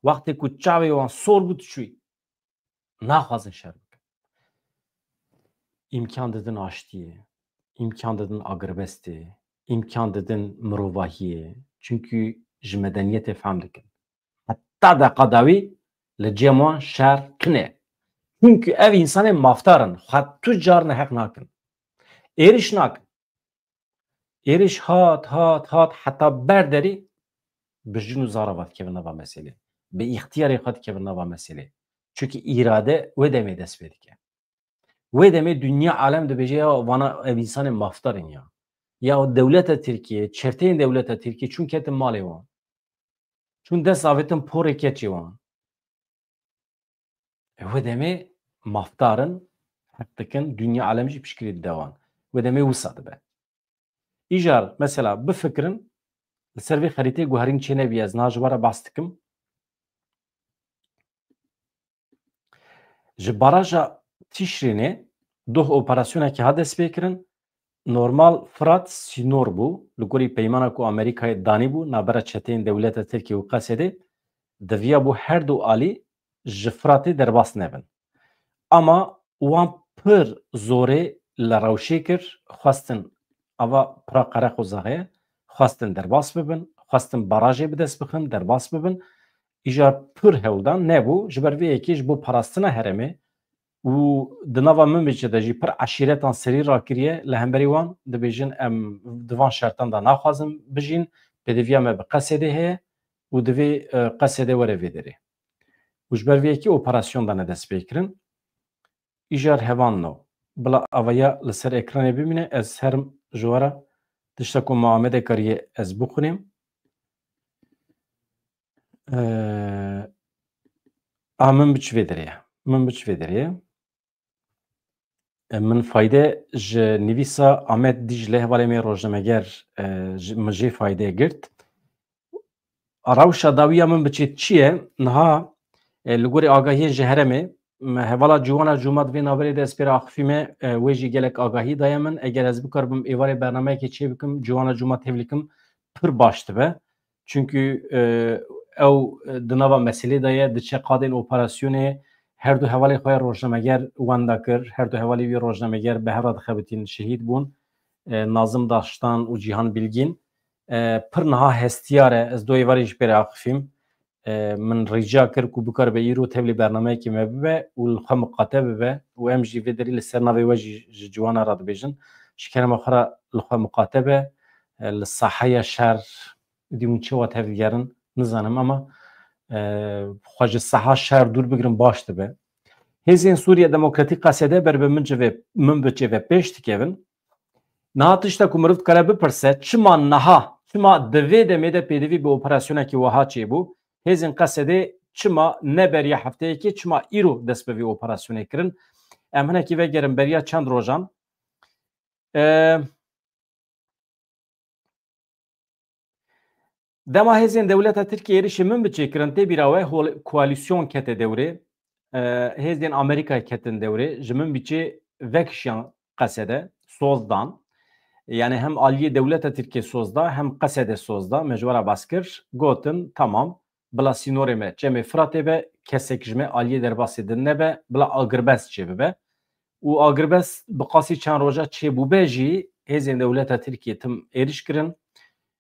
Wextê ku çavê wan sor bû tu çûyî. Naxwazin şer bikin. Îmkan didin aştiyê, îmkan didin agirbestê, îmkan didin mirovahiyê. Çunkî ji medeniyetê fehm dikin. Heta deqa dawî li cem wan şer tune. Çunkî ev însanên mafdar in, xwe tu car neheq nakin. Êriş nakin. Êriş hat, hat, hat, heta ber derî bi jin û zara ve dikevin nava meselê. Bi îxtiyarê xwe dikevin nava meselê. Çunkî îrade wê demê dest pê dike. Wê demê dinya alem dibêje ya vana ev însanên mafdar in ya. Ya dewleta Tirkiye, çerteyên dewleta Tirkiye çûn ketin malê wan. Çûn dest avêtin porê keçê wan. E, wê demê mafdar in, heq dikin, dinya alem jî piştgirî dide wan. Wê demê wisa dibe. Îcar, mesela, bifikirin, li ser vê xerîteyê guherîn çênebî, ez niha ji we re behs dikim. Ji baraja Tîşrînê doh operasyonekî hat destpêkirin. Normal Firat sînor bû. Li gorî peymana ku Amerîkayê danîbû navbera çeteyên dewleta Tirkiyê û Qesedê, diviyabû her du alî ji Firatê derbas nebin. Ama wan pir zorê li rewşê kir, xwestin, ava pira Qereqozaxê, xwestin derbas bibin, xwestin barajê bi dest bixin, derbas bibin. Îcar pir hewldan nebû, ji ber vê yekê ji bo parastina herêmê û di nava Minbicê de jî pir eşîretan serî rakiriye, li hemberî wan dibêjin, em di van şertan de naxwazin bijîn, pêdiviya me bi Qesedê heye û divê, e, Qesede were vê derê. Û ji ber vê yekê operasyon dane destpêkirin. Îcar hevan no. Bila avaya li ser ekranê bimîne, ez herim ji we re tişta ku Muhamedê kariye ez bixwînim. Ee, a min biç vê derê. Min biç vê derê. E, min fayde ji nivîsa Amed Dîcle, hevalê me rojnameger, e, ji, min jê fayde girt. A rewşa dawiya min biçê çi ye? Niha, e, li gorî agahiyên ji herêmê, me hevala Ciwana Cûma di vê navberê de ez pê re axifîme, e, wê jî gelek agahî daye min. Eger ez bikaribim êvarê bernameyekê çêbikim, Ciwana Cûma tevlikim, pir baş dibe. Çunkî, e, ew, e, di nava meselê de ye, diçe qadên operasyonê, her du hevalê xwe ya rojnameger wenda kir, her du hevalê wî rojnameger bi hev re dixebitîn, şehîd bûn. E, Nazim Daştan û Cîhan Bilgîn. E, pir niha hestiyar e, ez du êvarê jî pê re axifîm. E, min rica kir ku bikaribe îro tevlî bernameyekê me bibe û li xwe miqate bibe û em jî vê derî li ser navê we jî ji ciwana re dibêjin. Ji kerema xwe re li xwe miqate be, e, li saheya şer, dî hûn çawa tevdigerin, nizanim, ama, e, xwe ji saha şer dûr bigirin baş dibe. Hêzên Sûriye Demokratîk Qesede ber bi min civê, min bi civê pêş dikevin. Niha tişta ku mirov dikare bipirse, çima niha, çima di vê demê de pêdivî bi operasyonekî wiha çêbû? Hêzên Qesedê çima ne beriya hefteyekê, çima îro dest bi vê operasyonê kirin? Em hinekî vegerin beriya çend rojan. E, Dema hêzên dewleta Tirkiyê êrişê Minbicê kirin, tê bîra we hol-, koalîsyon kete dewrê. E, hêzên Amerîkayê ketin dewrê, ji Minbicê vekişiyan Qesede, soz dan. Yani hem aliyê dewleta Tirkiyê soz da, hem Qesede soz da, me ji we re bas kir. Gotin, tamam, bila sînorê me çemê Firatê be, kesek ji me aliyê derbasê din nebe, bila agirbest çêbibe. Û agirbest bi qasî çend roja çêbûbe jî, hêzên dewleta Tirkiyê tim êriş kirin,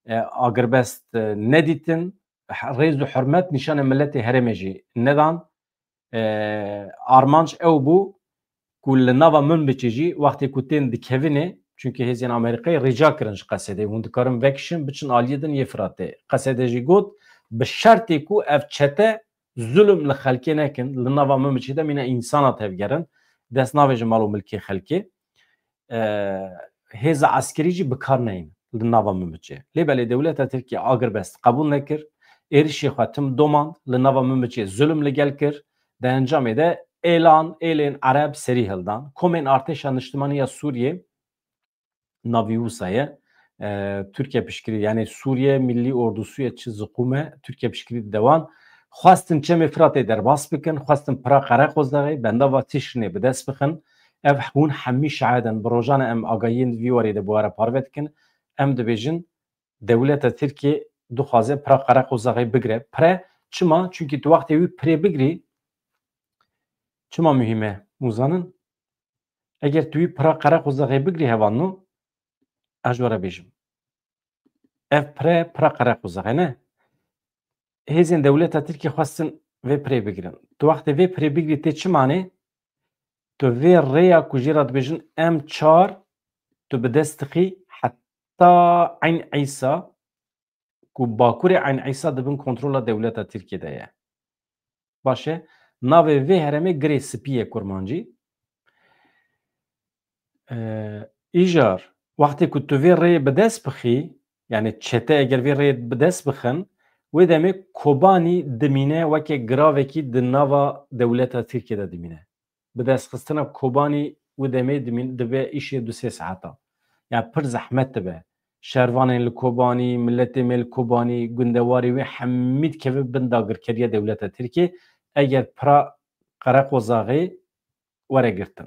e, agirbest, e, nedîtin, he-, rêz û hurmet nîşanê miletê herêmê jî nedan. E, armanc ew bû ku li nava Minbicê jî wextê ku tên dikevinê, çunkî hêzên Amerîkayê rica kirin ji Qesedê, hûn dikarin vekişin, biçin aliyê din yê Firatê. Qesede jî got, bi şertê ku ev çete zulm li xelkê nekin, li nava Minbicê de mîna însana tevgerin, dest navêjin mal û milkê xelkê. E, hêza eskerî jî bi kar neyên li nava Minbiçê. Lê belê dewleta Tirkiye agirbest qebûl nekir, êrişê xwe tim domand, li nava Minbiçê zulm li gel kir, di encamê de êlan, êlên Ereb serî hildan. Komên Artêşa Niştimanî ya Sûriyê, navî wisa ye, e, Tirkiye piştgirî, yani Suriye Milli Ordusu ye çi ziqûm e, Tirkiye piştgirî dide wan. Xwestin Çemê Firatê derbas bikin, xwestin Pira Qereqozaxê, bendava Tişrînê bi dest bixin. Ev hûn hemî şahid in, bi rojan em agahiyên vî warê de bi we re parve dikin. Em dibêjin, dewleta Tirkiye dixwaze Pira Qereqozaxê bigire. Pire çima? Çunkî tu wextê wî pirê bigirî, çima muhîm e? Hûn zanin? Eger tu wî Pira Qereqozaxê bigirî hevalno, ez ji we re bêjim. Ev pire, Pira Qereqozaxê ne. Hêzên dewleta Tirkiye xwestin vê pirê bigirin. Tu wextê vê pirê bigirî tê çi manê? Tu vê rêya ku jê re dibêjin M çar, tu bi dest dixî heta Eyn Îsa, ku bakurê Eyn Îsa di bin kontrola dewleta Tirkiye de ye. Baş e, navê vê herêmê Girê Spî ye kurmancî. Ee, îcar, wextê ku tu vê rêyê bi dest bixî, yani çete eger vê rêyê bi dest bixin, wê demê Kobanî dimîne weke giravekî di nava dewleta Tirkiye de dimîne. Bi destxistina Kobanî wê demê dimîn-, dibe îşê du sê saeta. Yani pir zehmet dibe. Şervanên li Kobanî, miletê me li Kobanî, gundewarê wê hemî dikeve bin dagirkeriya dewleta Tirkiye. Eger Pira Qereqozaxê were girtin.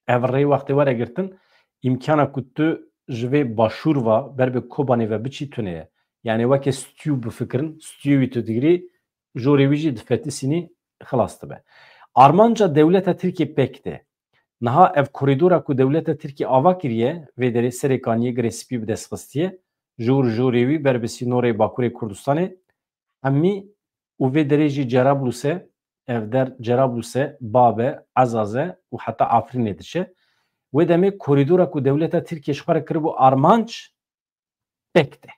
Ev rê wextê were girtin, îmkana ku tu ji vê başûr va ber bi Kobanê ve biçî tune ye. Yani weke stû bifikirin, stûyê wî tu digirî, jorê wî jî difetisînî, xilas dibe. Armanca dewleta Tirkiye pêk tê. Niha ev korîdora ku dewleta Tirkiye ava kiriye, vê derê Serêkaniyê, Girê Spî bi dest xistiye, jor jorê wî ber bi sînorê Bakurê Kurdistanê, hemî û vê derê jî Cerablûse, ev der Cerablûse, Babe, Ezaze û heta Afrînê diçe. Wê demê korîdora ku dewleta Tirkiye ji xwe re kiribû armanc, pêk tê.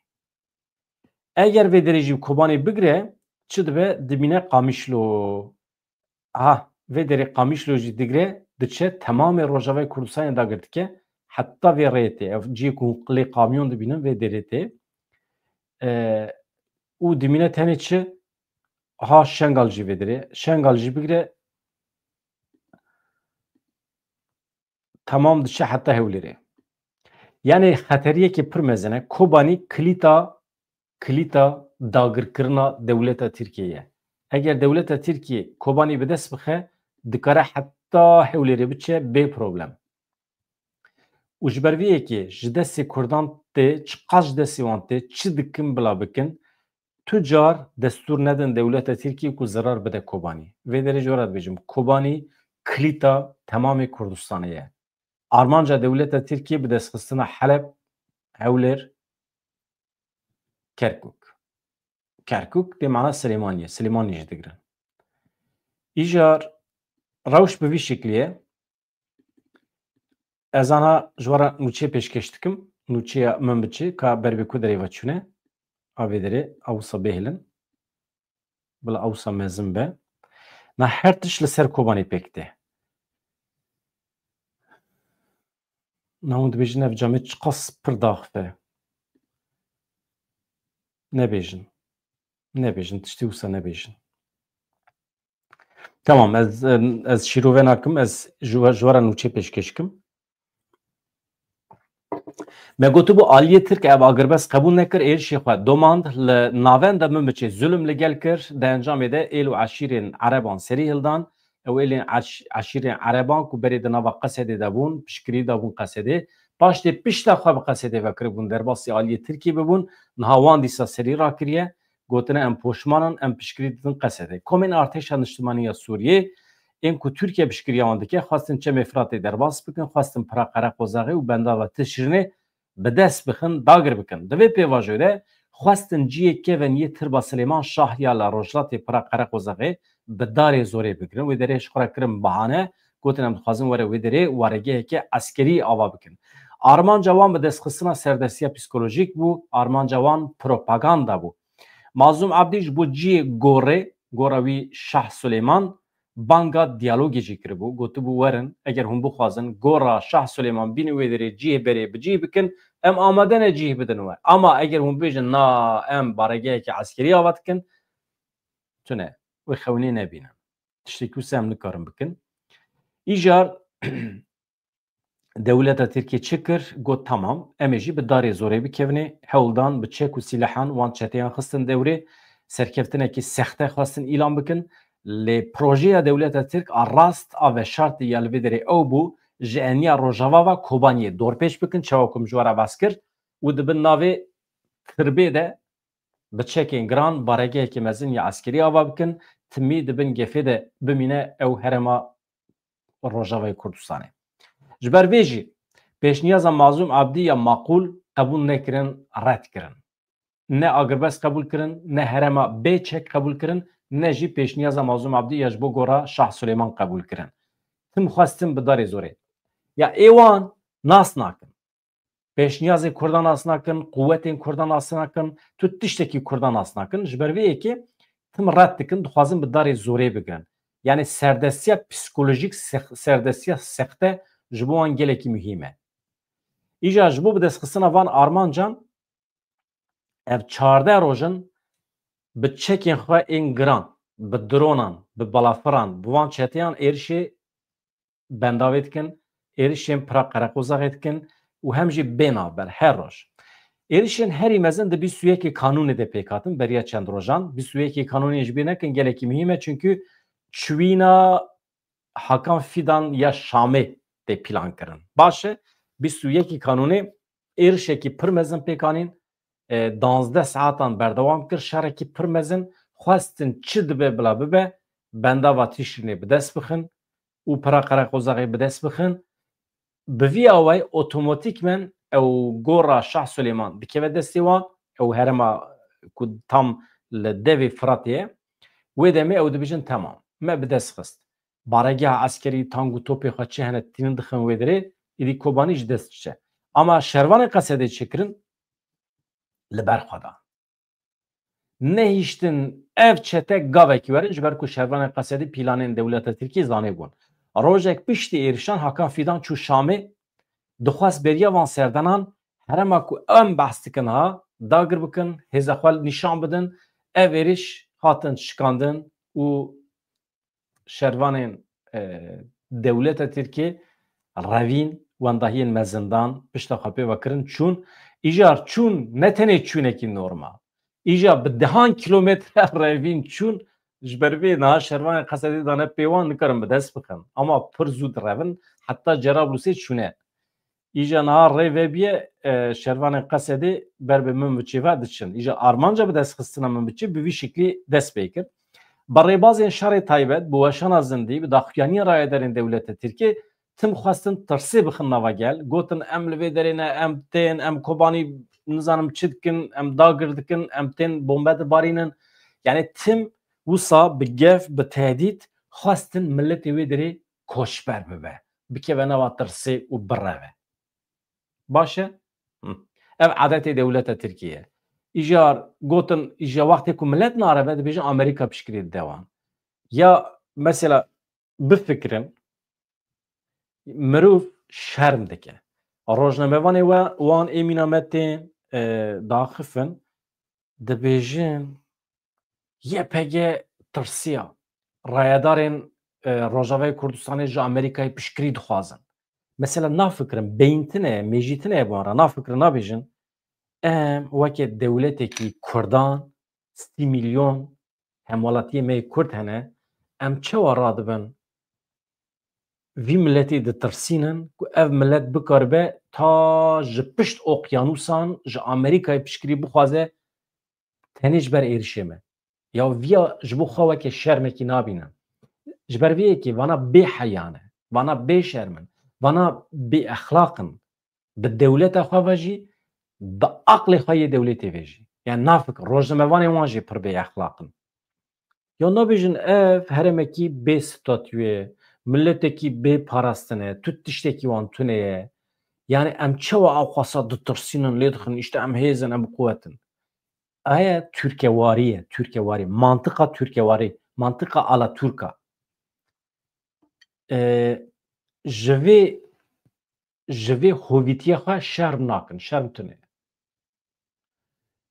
Eger vê derê jî Kobanê bigire, çi dibe? Dimîne Qamişlo. Aha, vê derê Qamişlo jî digire, diçe temamê Rojavayê Kurdistanê dagir dike, heta vê rê tê. Ev cihê ku hûn qilê kamyon dibînin, vê derê tê. E, û dimîne tenê çi? Aha, Şengal jî vê derê. Şengal jî bigire, temam diçe heta Hewlêrê. Yani xeteriyekê pir mezin e. Kobanî kilîta, kilîta dagirkirina dewleta Tirkiye ye. Eger dewleta Tirkiye Kobanî bi dest bixe, dikare heta Hewlêrê biçe bê problem. Û ji ber vê yekê ji destê Kurdan tê, çiqas ji destê wan tê, çi dikin bila bikin, tu car destûr nedin dewleta Tirkiyê ku zerar bide Kobanî. Vê derê ji we re dibêjim, Kobanî kilîta temamê Kurdistanê ye. Armanca dewleta Tirkiyê bi destxistina Heleb, Hewlêr, Kerkûk. Kerkûk dê mana Silêmaniyê, Silêmaniyê jî digirin. Îcar rewş bi vî şeklî ye. Ez ana ji we re nûçeyê pêşkêş dikim. Nûçeya Minbiçê ka ber bi ku derê ve çûne. A vê derê a wisa bêhilin. Bila a wisa mezin be. Na her tişt li ser Kobanê pêk tê. Na hûn dibêjin ev camê çiqas pir daxif e. Nebêjin. Nebêjin. Tiştî wisa nebêjin. Tamam, ez, em, ez şîrove nakim, ez ji we, ji we re nûçe pêşkêş kim. Me gotibû, aliyê Tirk ev agirbest qebûl nekir, êrişê xwe domand, li navenda Minbiçê zulm li gel kir, di encamê de êl û eşîrên Ereban serî hildan, ew êlên eş-, eşîrên Ereban ku berê di nava Qesedê de bûn, piştgirî dabûn Qesedê, paştê pişta xwe bi Qesedê ve kiribûn, derbasî aliyê Tirkiyê bibûn, niha wan dîsa serî rakiriye. Gotine, em poşman in, em piştgirî didin Qesedê. Komên Artêşa Niştimanî ya Sûriyê, ên ku Tirkiye piştgiriya wan dike, xwestin Çemê Firatê derbas bikin, xwestin Pira Qereqozaxê û bendava Tişrînê bi dest bixin, dagir bikin. Di vê pêvajoyê de xwestin cihê kevin yê Tirba Silêman Şah ya li Rojhilatê Pira Qereqozaxê bi darê zorê bigirin. Wê derê ji xwe re kirin bahane, gotin, em dixwazin were wê derê waregeheke eskerî ava bikin. Armanca wan bi destxistina serdestiya psîkolojîk bû, armanca wan propaganda bû. Mazlûm Ebdî ji bo cihê gorê, gora wî Şah Suleyman, banga diyalogê jî kiribû, gotibû, werin, eger hûn bixwazin gora Şah Suleyman bînin wê derê cihê berê bi cih bikin, em amade ne cih bidin we. Ama eger hûn bêjin, na, em baregehekî eskerî ava dikin, tune, wê xewnê nebînin. Tiştekî wisa em nikarin bikin. Îcar dewleta Tirkiyê çi kir? Got, tamam, em ê jî bi darê zorê bikevine. Hewl dan bi çek û sîlehan wan çeteyan xistin dewrê. Serkeftinekî sexte xwestin îlan bikin. Lê projeya dewleta Tirk a rast a veşartî ya li vê derê ew bû, ji eniya Rojava ve Kobaniyê dorpêç bikin, çawa ku min ji we re behs kir, û di bin navê tirbê de bi çekên giran baregehekî mezin ya eskerî ava bikin, timî di bin gefê de bimîne ew herêma Rojavayê Kurdistanê. Ji ber vê jî pêşniyaza Mazlûm Abdî ya maqûl qebûl nekirin, red kirin. Ne agirbest qebûl kirin, ne herêma bê çek qebûl kirin, ne jî pêşniyaza Mazlûm Abdî ya ji bo gora Şah Suleyman qebûl kirin. Tim xwestin bi darê zorê. Ya ê wan nas nakin. Pêşniyazê Kurdan nas nakin, quwetên Kurdan nas nakin, tu tiştekî Kurdan nas nakin. Ji ber vê yekê tim red dikin, dixwazin bi darê zorê bigirin. Yani serdestiya psikolojîk, sex-, serdestiya sexte ji bo wan gelekî muhîm e. Îja ji bo bidestxistina van armancan, ev çardeh roj in bi çekên xwe ên giran, bi dronan, bi balafiran, bi van çeteyan êrişê bendavê dikin, êrişên pira qereqozaxê dikin û hem jî bê navber her roj. Êrişên herî mezin di bîst û yekê Kanûnê de pêk hatin, beriya çend rojan. Bîst û yekê Kanûnê ji bîr nekin, gelekî muhîm e, çunkî çûyîna Hakan Fidan ya Şamê tê plankirin. Baş e, bîst û yekê Kanûnê êrişekî pir mezin pêk anîn, e, danzdeh saetan berdewam kir, şerekî pir mezin, xwestin çi dibe bila bibe, bendava Tişrînê bi dest bixin û pira Qereqozaxê bi dest bixin. Bi vî awayî otomatîkmen ew gora Şah Suleyman dikeve destê wan, ew herêma ku tam li devê Firatê ye. Wê demê ew dibêjin, temam, me bi dest xist. Baregeha eskerî, tank û topê xwe çi hene tînin dixin wê derê, êdî Kobanî ji dest diçe. Ama şervanên Qesedê çi kirin? Li ber xwe dan. Nehiştin ev çete gavekî werin, ji ber ku şervanên Qesedî planên dewleta Tirkiyê zanîbûn. Rojek piştî êrişan Hakan Fidan çû Şamê, dixwest beriya van serdanan herêma ku em behs dikin ha, dagir bikin, hêza xwe nîşan bidin. Ev êriş hatin şikandin û şervanên, e, dewleta Tirkiyê revîn, wendahiyên mezin dan, pişta xwe pê ve kirin, çûn. Îcar çûn, ne tenê çûnekî normal. Îcar bi dehan kilometre revîn çûn, ji ber vê niha şervanên Qesedê dane pê wan, nikarin bi dest bixin. Ama pir zû direvin, heta Cerablusê çûne. Îja niha rê vebiye, e, şervanên Qesedê ber bi Minbiçê ve diçin. Îja armanca bi destxistina Minbiçê bi vî şiklî dest pê kir. Bi rêbazên şerê taybet, bi weşana zindî, bi daxuyaniyên rayedarên dewleta Tirkiyê tim xwestin tirsê bixin nava gel. Gotin, em li vê derê ne, em tên, em Kobanî nizanim çi dikin, em dagir dikin, em tên bombe dibarînin. Yani tim wisa bi gef, bi tehdît xwestin miletê wê derê koçber bibe, bikeve nava tirsê û bireve. Baş e? Hı. Ev adetê dewleta Tirkiyê ye. Îcar gotin, îja wextê ku milet nareve, dibêjin Amerîka piştgirî dide wan. Ya mesela bifikirin, mirov şerm dike. Rojnamevanê we, wan ê mîna me tên, e, daxifin, dibêjin Y P G tirsiya. Rayedarên, e, Rojavayê Kurdistanê ji Amerîkayê piştgirî dixwazin. Mesela nafikirin, beyin tune ye, mêjî tune ye bi wan re. Nafikirin, nabêjin, em weke dewletekî Kurdan, sî milyon hemwelatiyê me yê Kurd hene, em çawa radibin vî miletê ditirsînin ku ev milet bikaribe ta ji pişt oqyanûsan ji Amerîkayê piştgirî bixwaze tenê ji ber êrişê me. Ya viya ji bo xwe weke şermekî nabînin. Ji ber vê yekê vana bê heya ne, vana bê şerm in, vana bê exlaq in. Bi dewleta xwe ve jî, bi aqlê xwe yê dewletê ve jî. Yani nafikir, rojnamevanên wan jî pir bê exlaq in. Ya nabêjin ev herêmekî bê statû ye, miletekî bê parastin e, tu tiştekî wan tune ye. Yani em çawa ew xwasa ditirsînin, lê dixin, îşte em hêz in, em bi quwet in. Aya Tirkewarî ye, Tirkewarî. Mantiqa Tirkewarî, mantiqa Alatürka. e, ji vê ji vê hovîtiya xwe şerm nakin, şerm tune.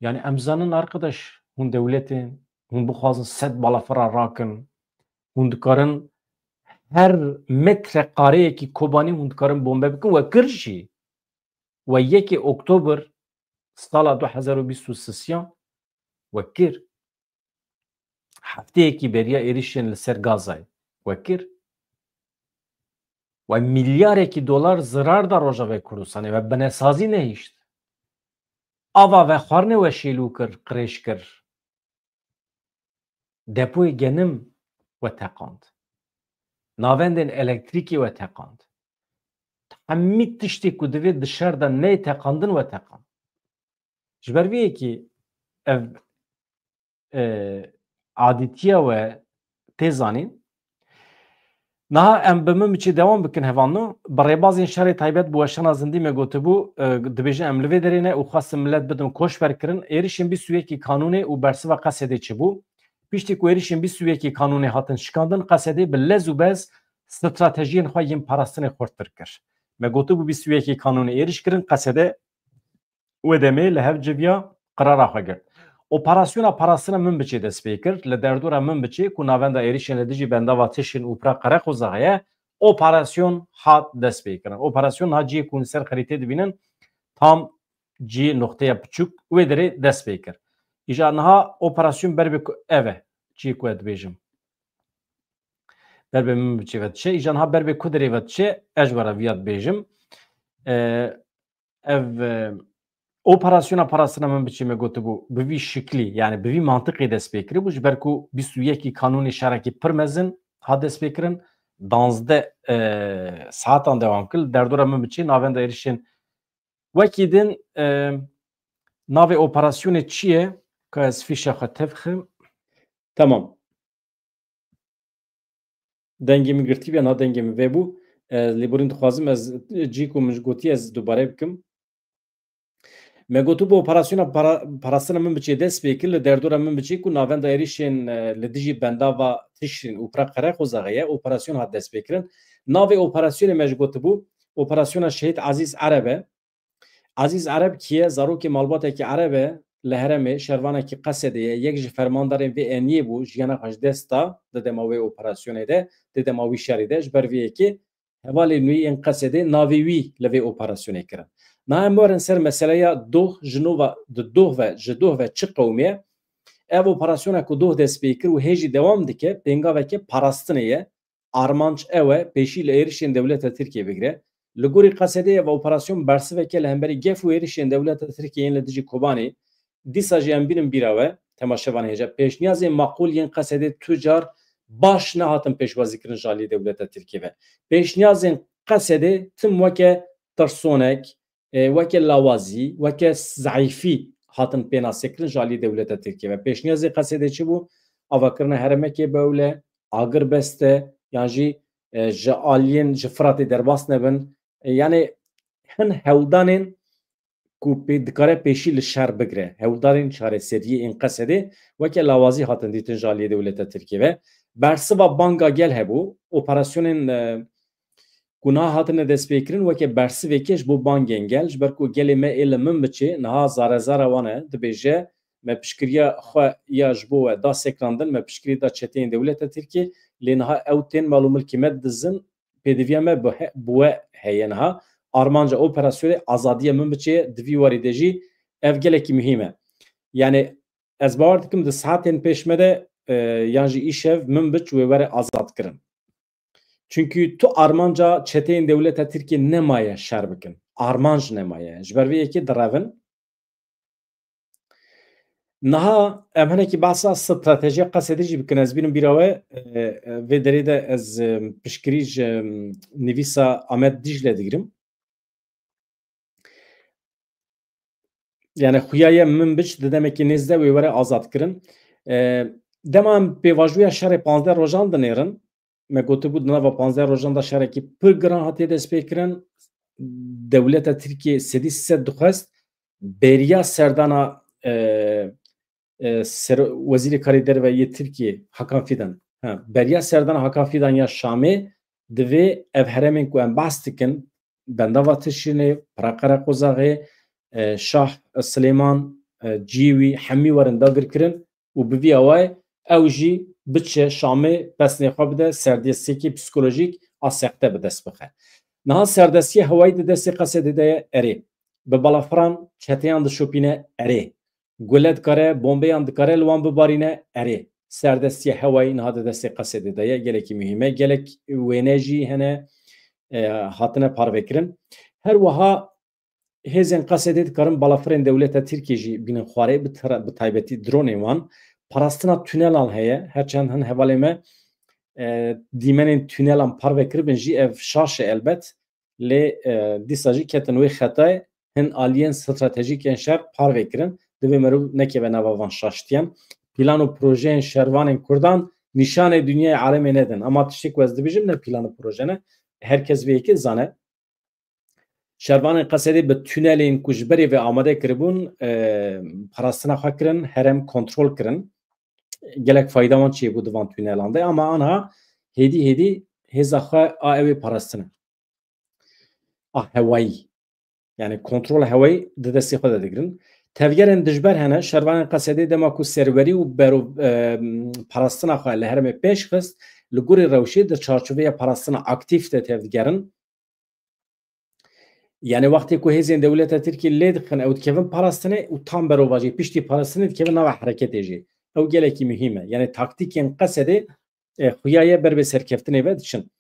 Yani em zanin arkadaş, hûn dewletên, hûn bixwazin sed balafira rakin, hûn dikarin her metre kareyekî Kobanî hûn dikarin bombe bikin, we kir jî. We yekê Oktober sala du hezar û bîst û sisiyan we kir. Hefteyekî beriya êrişên li ser Gazayê we kir. We milyarekî dolar zirar da Rojavayê Kurdistanê, we binesazî nehişt. Ava vexwarinê we şêlû kir, qirêj kir. Depoyê genim we teqand. Navendên elektrîkê we teqand. Hemî tiştê ku divê di şer de neyê teqandin we teqand. Ji ber vê yekê ev, e, adîtiya we tê zanîn. Niha em bi min biçî dewam bikin hevalno. Bi rêbazên şerê taybet bi weşana zindî me gotibû, e, dibêjin em li vê derê ne û xwestin millet bidin koçberkirin. Êrişên bîst û yekê Kanûnê û bersiva Qesedê çi bû? Piştî ku êrişên bîst û yekê Kanûnê hatin şikandin, Qesedê bi lez û bez stratejiyên xwe yên parastinê xurttir kir. Me gotibû bîst û yekê Kanûnê êriş kirin, Qesede wê demê li hev civiya, qirara xwe girt. Operasyona parastina Minbiçê dest pê kir. Li derdora Minbiçê ku navenda êrişên li dijî bendava Tişrîn û pira Qereqozaxê ye, operasyon hat dest pê kirin. Operasyon niha cihê ku hûn li ser xerîtê dibînin, tam cihê noxteya piçûk wê derê dest pê kir. Îja niha operasyon ber bi ku ev e, cihê ku ez dibêjim. Ber bi Minbiçê ve diçe, îja niha ber bi ku derê ve diçe, ez ji we re viya dibêjim. E, ev, e, operasyona parastina Minbiçê me gotibû, bi vî şiklî, yani bi vî mantiqê dest pê kiribû, ji ber ku bîst û yekî Kanûnê şerekî pir mezin hat dest pê kirin, danzdeh, e, saetan dewam kir, li derdora Minbiçê navenda êrişên wekî din, e, navê operasyonê çi ye? Ka ez fîşa xwe tevxim. Tamam. Dengê min girtî bû, na dengê min vebû. E, lêborîn dixwazim ez cî ku min ji gotî ez dubare bikim. Me gotibû operasyona para-, parastina Minbiçê dest pê kir, li derdora Minbiçê ku navenda êrişên, e, li dijî bendava Tişrîn û pira Qereqozaxê ye, operasyon hat dest pê kirin. Navê operasyonê me ji gotibû, operasyona Şehîd Ezîz Ereb e. Ezîz Ereb kî ye? Zarokê malbatekî Ereb e, li herêmê şervanekî Qesedê ye. Yek ji fermandarên vê eniyê bû, jiyana xwe ji dest da di dema wê operasyonê de, di dema wî şerê de. Ji ber vê yekê hevalên wî yên Qesedê navê wî li vê operasyonê kirin. Niha em werin ser meseleya doh, ji nû ve, di doh ve, ji doh ve çi qewimiye? Ev operasyona ku doh dest pê kir û hê jî dewam dike, pêngaveke parastinê ye. Armanc ew e, pêşî li êrişên dewleta Tirkiyê bigire. Li gorî Qesedê ev operasyon bersiveke li hemberî gef û êrişên dewleta Tirkiyê yên li dijî Kobanê. Dîsa jî em bînin bîra we, temaşevanê hêja. Pêşniyazên maqûl yên Qesedê tu car baş nehatin pêşwazîkirin ji aliyê dewleta Tirkiyê ve. Pêşniyazên Qesedê tim weke tirsonek, e, weke lawazî, weke zeîfî hatin pênasekirin ji alî dewleta Tirkiyê ve. Pêşniyazê Qesedê çi bû? Avakirina herêmekê bi ewle, agir beste, yan jî, e, ji aliyên ji Firatê derbas nebin. E, yanî hin hewldanên ku pê dikare pêşî li şer bigire. Hewldanên çareseriyê ên Qesedê weke lawazî hatin dîtin ji aliyê dewleta Tirkiyê ve. Bersiva banga gel hebû. Operasyonên, e, ku niha hatine destpêkirin weke bersivekê ji bo bangên gel, ji ber ku gelê me ê li Minbiçê niha zarezara wan e, dibêje, me piştgiriya xwe ya ji bo we da sekrandin, me piştgirî da çeteyên dewleta Tirkiyê, lê niha ew tên mal û milkê me didizin, pêdiviya me bi he-, bi we heye niha. Armanca operasyonê azadiya Minbiçê ye, di vî warî de jî ev gelekî muhîm e. Yani ez bawer dikim di saetên pêş me de, e, yan jî îşev Minbiç wê were azadkirin. Çunkî tu armanca çeteyên dewleta Tirkiyê nemaye şer bikin. Armanc nemaye. Ji ber vê yekê direvin. Niha em hinekî behsa stratejiya Qesedê jî bikin. Ez bînim bîra we, e, e, vê derê de ez, e, piştgirî ji, e, nivîsa Amed Dîcle digirim. Yani xuya ye Minbiç di demekî nêz de wê were azad kirin. E, dema em pêvajoya şerê panzdeh rojan dinêrin, me gotibû di nava panzdeh rojan de şerekî pir giran hatiye destpêkirin. Dewleta Tirkiyê sedî sed dixwest beriya serdana, e, e, ser-, Wezîrê Karê Derve yê Tirkiyê Hakan Fidan. Ha, beriya serdana Hakan Fidan ya Şamê Divê ev herêmên ku em behs dikin, Bendava Tişrînê, Pira Qereqozaxê, e, Şah Silêman, e, cî wî hemî werin dagirkirin û bi vî awayê ew jî biçe Şamê pesnê xwe bide, serdestiyekî psîkolojîk a sexte bi dest bixe. Niha serdestiya hewayî di destê Qesedê de ye, erê. Bi balafiran çeteyan dişopîne, erê. Gule dikare, bombeyan dikare li wan bibarîne, erê. Serdestiya hewayî niha di destê Qesedê de ye, gelekî muhîm e. Gelek wêne jî hene, e, hatine parvekirin. Her wiha hêzên Qesedê dikarin balafirên dewleta Tirkiyê jî bînin xwarê, bi tira-, bi taybetî dronên wan. Parastina tunelan heye, her çend hin hevalê me, e, dîmenên tunelan parve kiribin jî ev şaş e elbet. Lê, e, dîsa jî ketin wê xetayê, hin aliyên stratejîk ên şer parve kirin. Divê meriv nekeve nava van şaştiyan. Plan û projeyên şervanên Kurdan nîşanê dinyayê alemê nedin. Ama tiştê ku ez dibêjim ne plan û proje ne. Her kes vê yekê zane. Şervanên Qesedê bi tunelên ku ji berê ve amade kiribûn, e, parastina xwe kirin, herem kontrol kirin. Gelek fayda wan çêbû di van tunelan de. Ama anha hêdî hêdî hêza xwe a ew ê parastine. A hewayî. Yani kontrola hewayî di destê xwe de digirin. Tevgerên dijber hene, şervanên Qesedê dema ku serwerî û bero-, e, parastina xwe li herêmê pêş xist, li gorî rewşê di çarçoveya parastina aktîf de tevdigerin. Yani wextê ku hêzên dewleta Tirkiyê lê dixin, ew dikevin parastinê û tam berovajî piştî parastinê dikevin nava hereketê jî. Ew gelekî muhîm e. Yani taktîkên Qesedê, e, xuya ye ber bi serkeftinê ve diçin.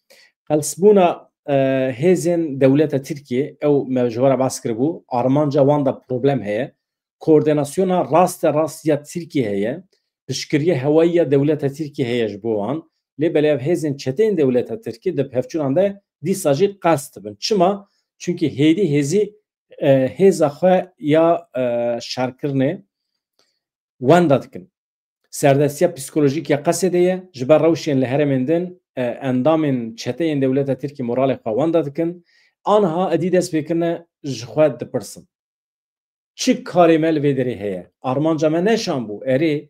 Qelsbûna, e, hêzên dewleta Tirkiyê, ew me ji we re behs kiribû, armanca wan de problem heye. Koordînasyona raste rast ya Tirkiyê heye. Piştgiriya hewayî ya dewleta Tirkiyê heye ji bo wan. Lê belê ev hêzên çeteyên dewleta Tirkiyê di pevçûnan de dîsa jî qest dibin. Çima? Çimkî hêdî hêzî, e, hêza xwe ya, e, şerkirinê wenda dikin. Serdestiya psîkolojîk ya Qesedê ye, ji ber rewşên li herêmên din, e, endamên çeteyên dewleta Tirkî moralê xwe wenda dikin. Anha êdî dest pê kirine ji xwe dipirsin. Çi karê me li vê derê heye? Armanca me ne Şam bû, erê.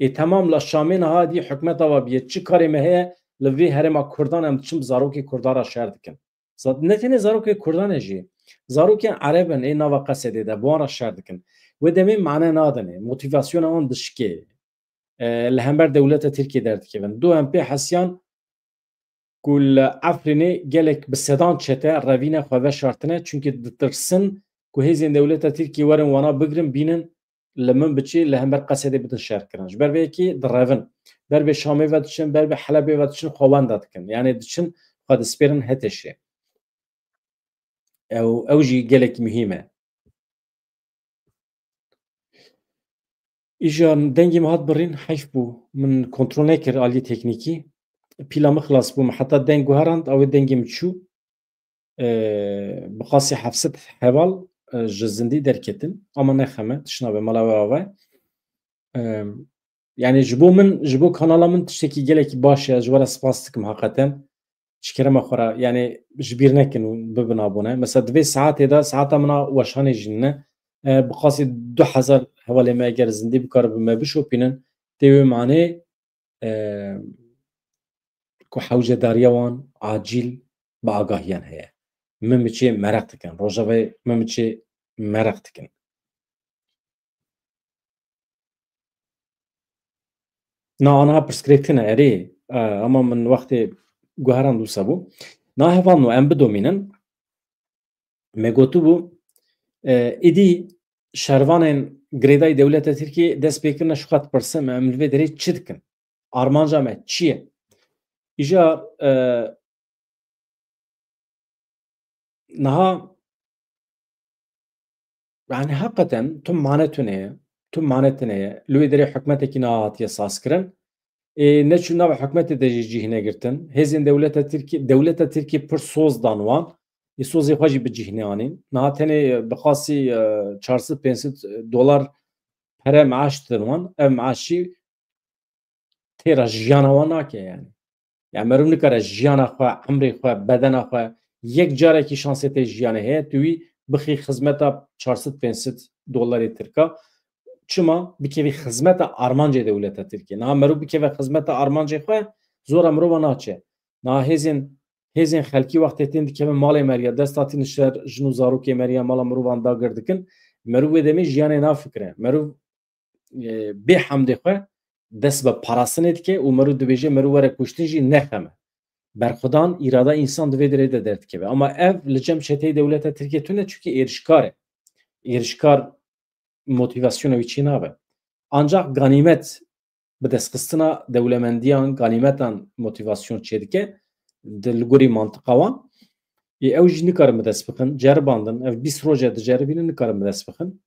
Ê temam la Şamê niha êdî hikûmeta we bûye. Çi karê me heye li vê herêma Kurdan em diçin bi zarokê Kurdan re şer dikin? Zat-, ne tenê zarokê Kurdan e jî. Zarokên Ereb in, ê nava Qesedê de, bi wan re şer dikin. Wê demê mane nadinê, motîvasyona wan dişikê. E, li hember dewleta Tirkiyê derdikevin. Du em pê hesiyan ku li Efrînê gelek bi sedan çete revîne xwe veşartine, çunkî ditirsin ku hêzên dewleta Tirkiyê werin wana bigrin, bînin, li min biçî li hember Qesedê bidin şerkirin. Ji ber vê yekê direvin. Ber bê Şamê ve diçin, ber bê Helebê ve diçin, xwe wenda dikin. Yani diçin xwe dispêrin HTŞ'ê. Ew, ew jî gelek muhîm e. Îja dengê min hat birîn, heyf bû. Min kontrol nekir aliyê teknîkî. Pîla min xilas bû. Min heta deng guherand, ew ê dengê min çû. E, bi qasî heft sed heval, e, ji zindî derketin. Ama nexeme, tişt nabe, mala we ava ye. E, yani ji bo min, ji bo kanala min tiştekî gelekî baş e. Ez ji we re spas dikim heqeten. Ji kerema xwe re, yani ji bîr nekin û bibin abone. Mesela di vê saetê de, saeta min a weşanê jî nîne. E, bi qasî du hezar hevalê me eger zindî bikaribin me bişopînin, tê wê manê, e, ku hewcedariya wan acîl bi agahiyan heye. Min miçê meraq dikin. Rojavayê min miçê meraq dikin. Na, aniha pirsgirêk tune, erê, e, ama min wextê guherand wisa bû. Na hevalno, em bidomînin. Me gotibû, e, êdî şervanên girêdayî dewleta Tirkiyê dest pê kirine, ji xwe dipirsin, em li vê derê çi dikin? Armanca me çi ye? Îja, e, niha, yani heqeten tu mane tune ye, tu mane tune ye. Li wê derê hikûmetekî niha hatiye sazkirin. Ê, neçû nava hikûmetê de jî cih negirtin. Hêzên dewleta Tirkî, dewleta Tirkî pir soz dan wan. Ê, sozê xwe jî bi cih neanîn. Niha tenê bi qasî, e, çar sed pênc sed dolar pere meaş didin wan. Ev meaş jî têra jiyana wan nake yani. Yani meriv nikare jiyana xwe, emrê xwe, bedena xwe, yek carekî şansê tê jiyanê heye, tu wî bixî xizmeta çar sed pênc sed dolarê tirka. Çima? Bikevî xizmeta armancê dewleta Tirkiyê. Niha meriv bikeve xizmeta armancê xwe, zora mirova naçe. Niha hêzên Hêzên xelkî wextê tên dikevin malê meriya, dest hatîn ser jin û zarokê meriya, mala mirovan dagir dikin. Merûv wê demê jiyanê nafikire. Merûv, e, bê hemdê xwe dest bi parastinê dike û merûv dibêje, merûv were kuştin jî nexeme. Berxwedan, îrada însan di vê derê de derdikeve. Ama ev li cem çeteyê dewleta Tirkiye tune, çunkî êrişkar e. Êrişkar motîvasyona wî çê nabe. Ancak ganîmet bi destxistina dewlemendiyan, ganîmetan motîvasyon çêdike, di, li gorî mantiqa wan. Ê, ew jî nikarin bi dest bixin, ceribandin, ev bîst roje diceribînin, nikarin bi dest bixin.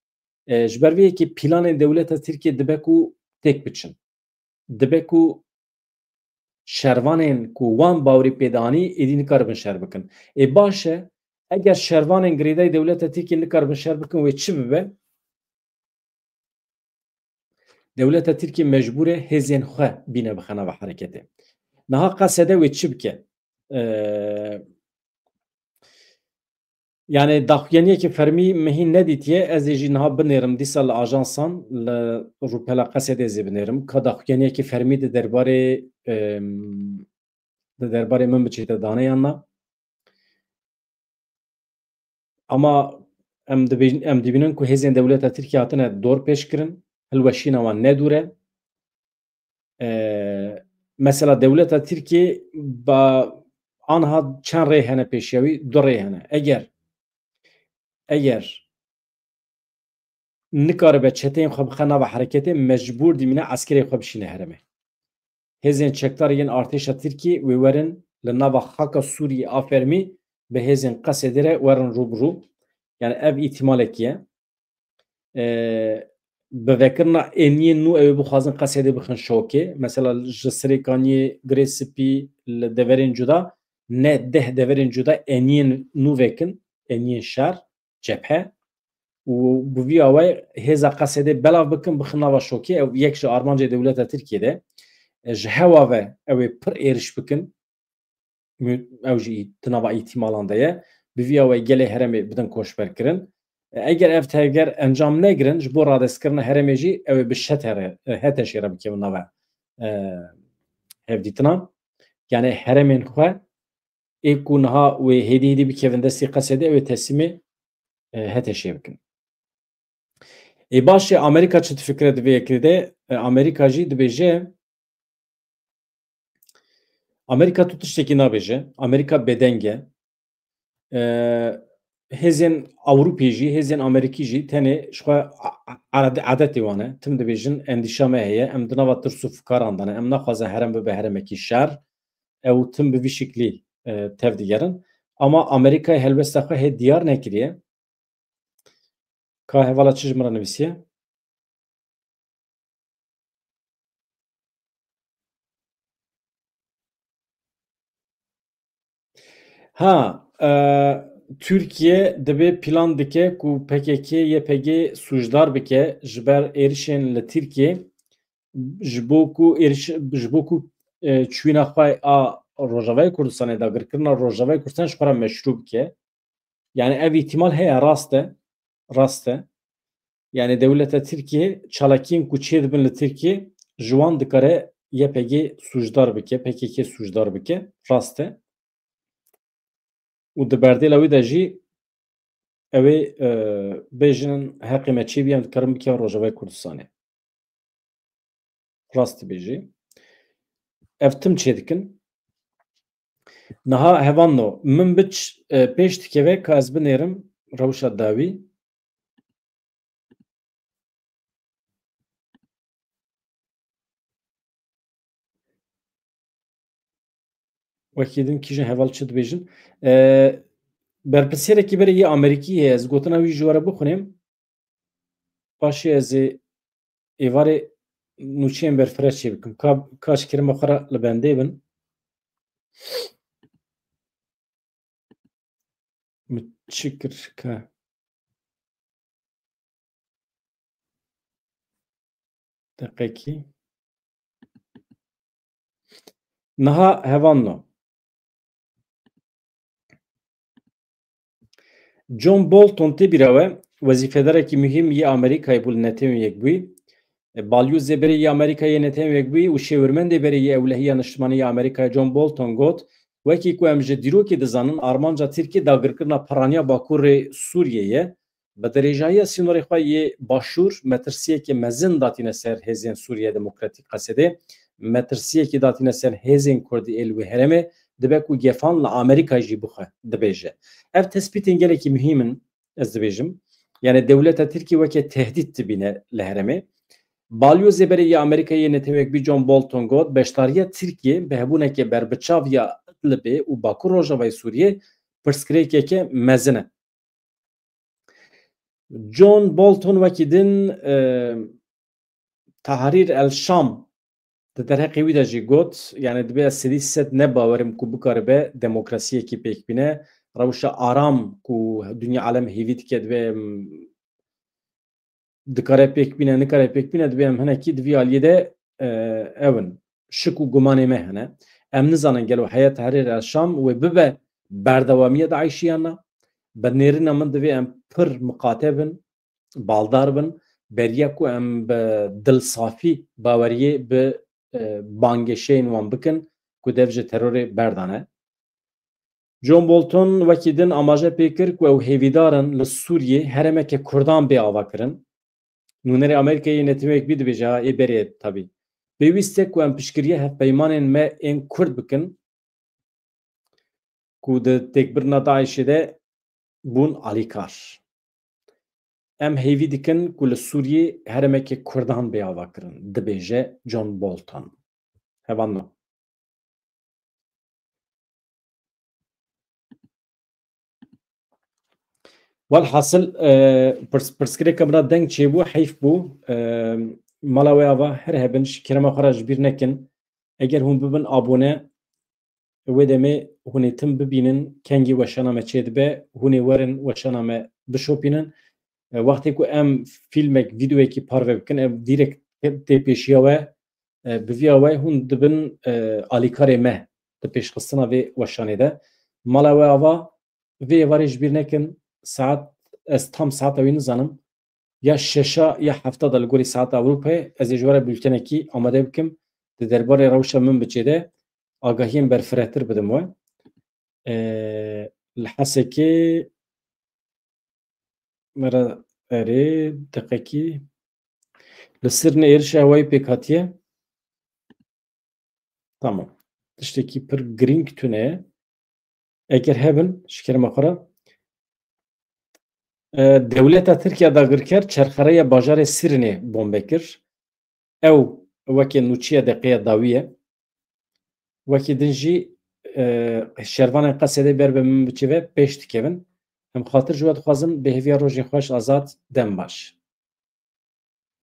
E, ji ber vê yekê planên dewleta Tirkiye dibe ku têk biçin. Dibe ku şervanên ku wan bawerî pê danî, êdî nikaribin şer bikin. Ê, baş e, eger şervanên girêdayî dewleta Tirkiye nikaribin şer bikin, wê çi bibe? Dewleta Tirkiye mecbûr e hêzên xwe bîne bixe nava hereketê. Niha Qesede wê çi bike? E, Yani daxuyaniyekî fermî min hîn nedîtiye, ez ê jî niha binêrim, dîsa li ajansan, li rûpela Qesedê ez ê binêrim. Ka daxuyaniyekî fermî di derbarê, em, di derbarê Minbiçê de dane yan na. Ama em dibîn-, em dibînin ku hêzên dewleta Tirkiye hatine dorpêçkirin, hilweşîna wan ne dûr e. E, mesela dewleta Tirkiye ba anha çend rê hene pêşiya wî? Du rê hene. Eger, eger nikaribe çeteyên xwe bixe nava hereketê, mecbûr dimîne eskerê xwe bişîne herêmê. Hêzên çekdar yên artêşa Tirkiyê wê werin li nava xaka Sûriyê a fermî bi hêzên Qesedê re werin rû bi rû. Yani ev îhtimalekî ye. E, bi vekirina êniyên nû ew ê bixwazin Qesedê bixin şokê. Mesela ji Sirêkaniyê, Girê Spî, li deverên cuda, ne deh deverên cuda êniyên nû vekin, êniyên şer, cephe. Û bi vî awayî hêza Qesedê belav bikin, bixin nava şokê. Ew yek ji armancê dewleta Tirkiyê de. E, ji hewa ve ew ê pir êriş bikin. Mü-, ew jî î-, di nava îhtimalan de ye. Bi vî awayî gelê herêmê bidin koçberkirin. E, eger ev tevger encam negirin, ji bo radestkirina herêmê jî ew ê bi şetere, e, HTŞ'ê re bikevin nava, e, hevdîtinan. Yani herêmên xwe ê ku niha wê hêdî hêdî bikevin destê Qesedê, ew ê teslîmê, e, HTŞ'ê bikin. Ê baş e, Amerîka çi difikire di vê yekê de? E, Amerîka jî dibêje, Amerîka tu tiştekî nabêje. Amerîka bêdeng e. E, hêzên Ewropî jî, hêzên Amerîkî jî tenê ji xwe a-, a-, ade-, adetê wan e. Tim dibêjin, endîşa me heye. Em di nava tirs û fikaran de ne. Em naxwazin herêm bibe herêmekî şer. Ew tim bi vî şiklî, e, tev digerin. Ama Amerîkayê helwesta xwe hê diyar nekiriye. Ka hevala çi ji min re nivîsiye? Ha, e, Tirkiye dibê plan dike ku P K K, Y P G sûcdar bike ji ber êrişên li Tirkiye, ji bo ku êriş-, ji bo ku, e, çûyîna xwe a Rojavayê Kurdistanê, dagirkirina Rojavayê Kurdistanê ji xwe re meşrû bike. Yani ev îhtimal heye, rast e. Rast e. Yani dewleta Tirkiye çalakiyên ku çêdibin li Tirkiye ji wan dikare Y P G sûcdar bike, P K K sûcdar bike. Rast e. Û di berdêla wî de jî ew ê, e, bêjin heqê me çêbî, em dikarin bikevin Rojavayê Kurdistanê. Rast dibêjî. Ev tim çêdikin. Niha hevalno, Minbiç, e, pêş dikeve, ka ez binêrim rewşa dawî. Wekî din kîjan heval çi dibêjin? E, berpirsêrekî berê yê Amerîkî heye, ez gotina wî ji we re bixwînim. Paşê ez ê êvarê nûçeyên berfireh çê bikim. Ka, ka ji kerema xwe re li bendê bin. Min çi kir ka? Deqekî. Niha hevalno. John Bolton tê bîra we, wezîfedarekî muhîm yê Amerîkayê bû li Netewên Yekbûyî. E, balyozê berê yê Amerîkayê yê Netewên Yekbûyî û şêwirmendê berê yê Ewlehiya Niştimanî ya Amerîkayê John Bolton got, Wekî ku em ji dîrokê dizanin, armanca Tirkiyê dagirkirina piraniya Bakurê Sûriyê ye. Bi dirêjahiya sînorê xwe yê başûr metirsiyeke mezin datîne ser hêzên Sûriye Demokratîk, Qesedê. Metirsiyekî datîne ser hêzên Kurdî ê li wê herêmê, dibe ku gefan li Amerîkayê jî bixwe, dibêje. Ev tespîtên gelekî muhîm in, ez dibêjim. Yani dewleta Tirkiyê weke tehdît dibîne li herêmê. Balyozê berê yê Amerîkayê yê netewekbî John Bolton got, beşdariya Tirkiyê bi hebûneke berbiçav ya Idlibê û Bakur Rojavayê Sûriyê pirsgirêkeke mezin e. John Bolton wekî din, e, Tahrir el Şam di derheqê wî de jî got, yani dibe ez sedî sed ne bawerim ku bikaribe demokrasiyekî pêk bîne, rewşa aram ku dinya alem hêvî dike dibe, em, dikare pêk bîne, nikare pêk bîne, dibe em hinekî di vî aliyê de, e, ew in. Şik û gumanê me hene. Em nizanin gelo heye Tahrir el Şam wê bibe berdewamiya DAIŞ'ê yan na. Bi nêrîna min divê em pir miqate bin, baldar bin, beriya ku em bi dil safî baweriyê bi, e, bangêşeyên wan bikin ku dev ji terorê berdane. John Bolton wekî din amaje pê kir ku ew hêvîdar in li Sûriyê herêmeke Kurdan bê avakirin. Nûnerê Amerîkayê yê netewekbî dibêje, ha, ê berê tabî. Pêwîst e ku em piştgiriya hevpeymanên me ên Kurd bikin, ku di têkbirina DAIŞ'ê de bûn alîkar. Em hêvî dikin ku li Sûriyê herêmeke Kurdan bê avakirin, dibêje John Bolton. Hevalno. Welhasil, e, pirs-, pirsgirêka min a deng çêbû, heyf bû. E, mala wê ava her hebin, ji kerema xwe re ji bîr nekin. Eger hûn bibin abone, wê demê hûn ê tim bibînin, kengî weşana me çêdibe, hûn ê werin weşana me bişopînin. E, wextê ku em fîlmek, vîdeoyekî parve bikin, ev dîrek tê pêşiya we, e, bi vî awayî hûn dibin, e, alîkarê me di pêşxistina vê weşanê de. Mala we ava, vê êvarê ji bîr nekin, saet, ez tam saeta wî nizanim, ya şeşa ya hefta de li gorî saeta Ewropayê, ez ê ji we re bultenekî amade bikim, di derbarê rewşa Minbiçê de agahiyên berfirehtir bidim we. E, li Hesekê me re erê deqekî. Li Sirnê êrişa hewayî pêk hatiye. Tamam. Tiştekî pir girîng tune ye. Eger hebin, ji kerema xwe re. E, dewleta Tirkiye dagirker çerxereya bajarê Sirnê bombe kir. Ew weke nûçiya deqeya dawî ye. Wekî din jî, e, şervanên Qesedê ber bi Minbiçê ve pêş dikevin. Em xatir ji we dixwazin, bi hêviya rojên xweş, azad, dem baş.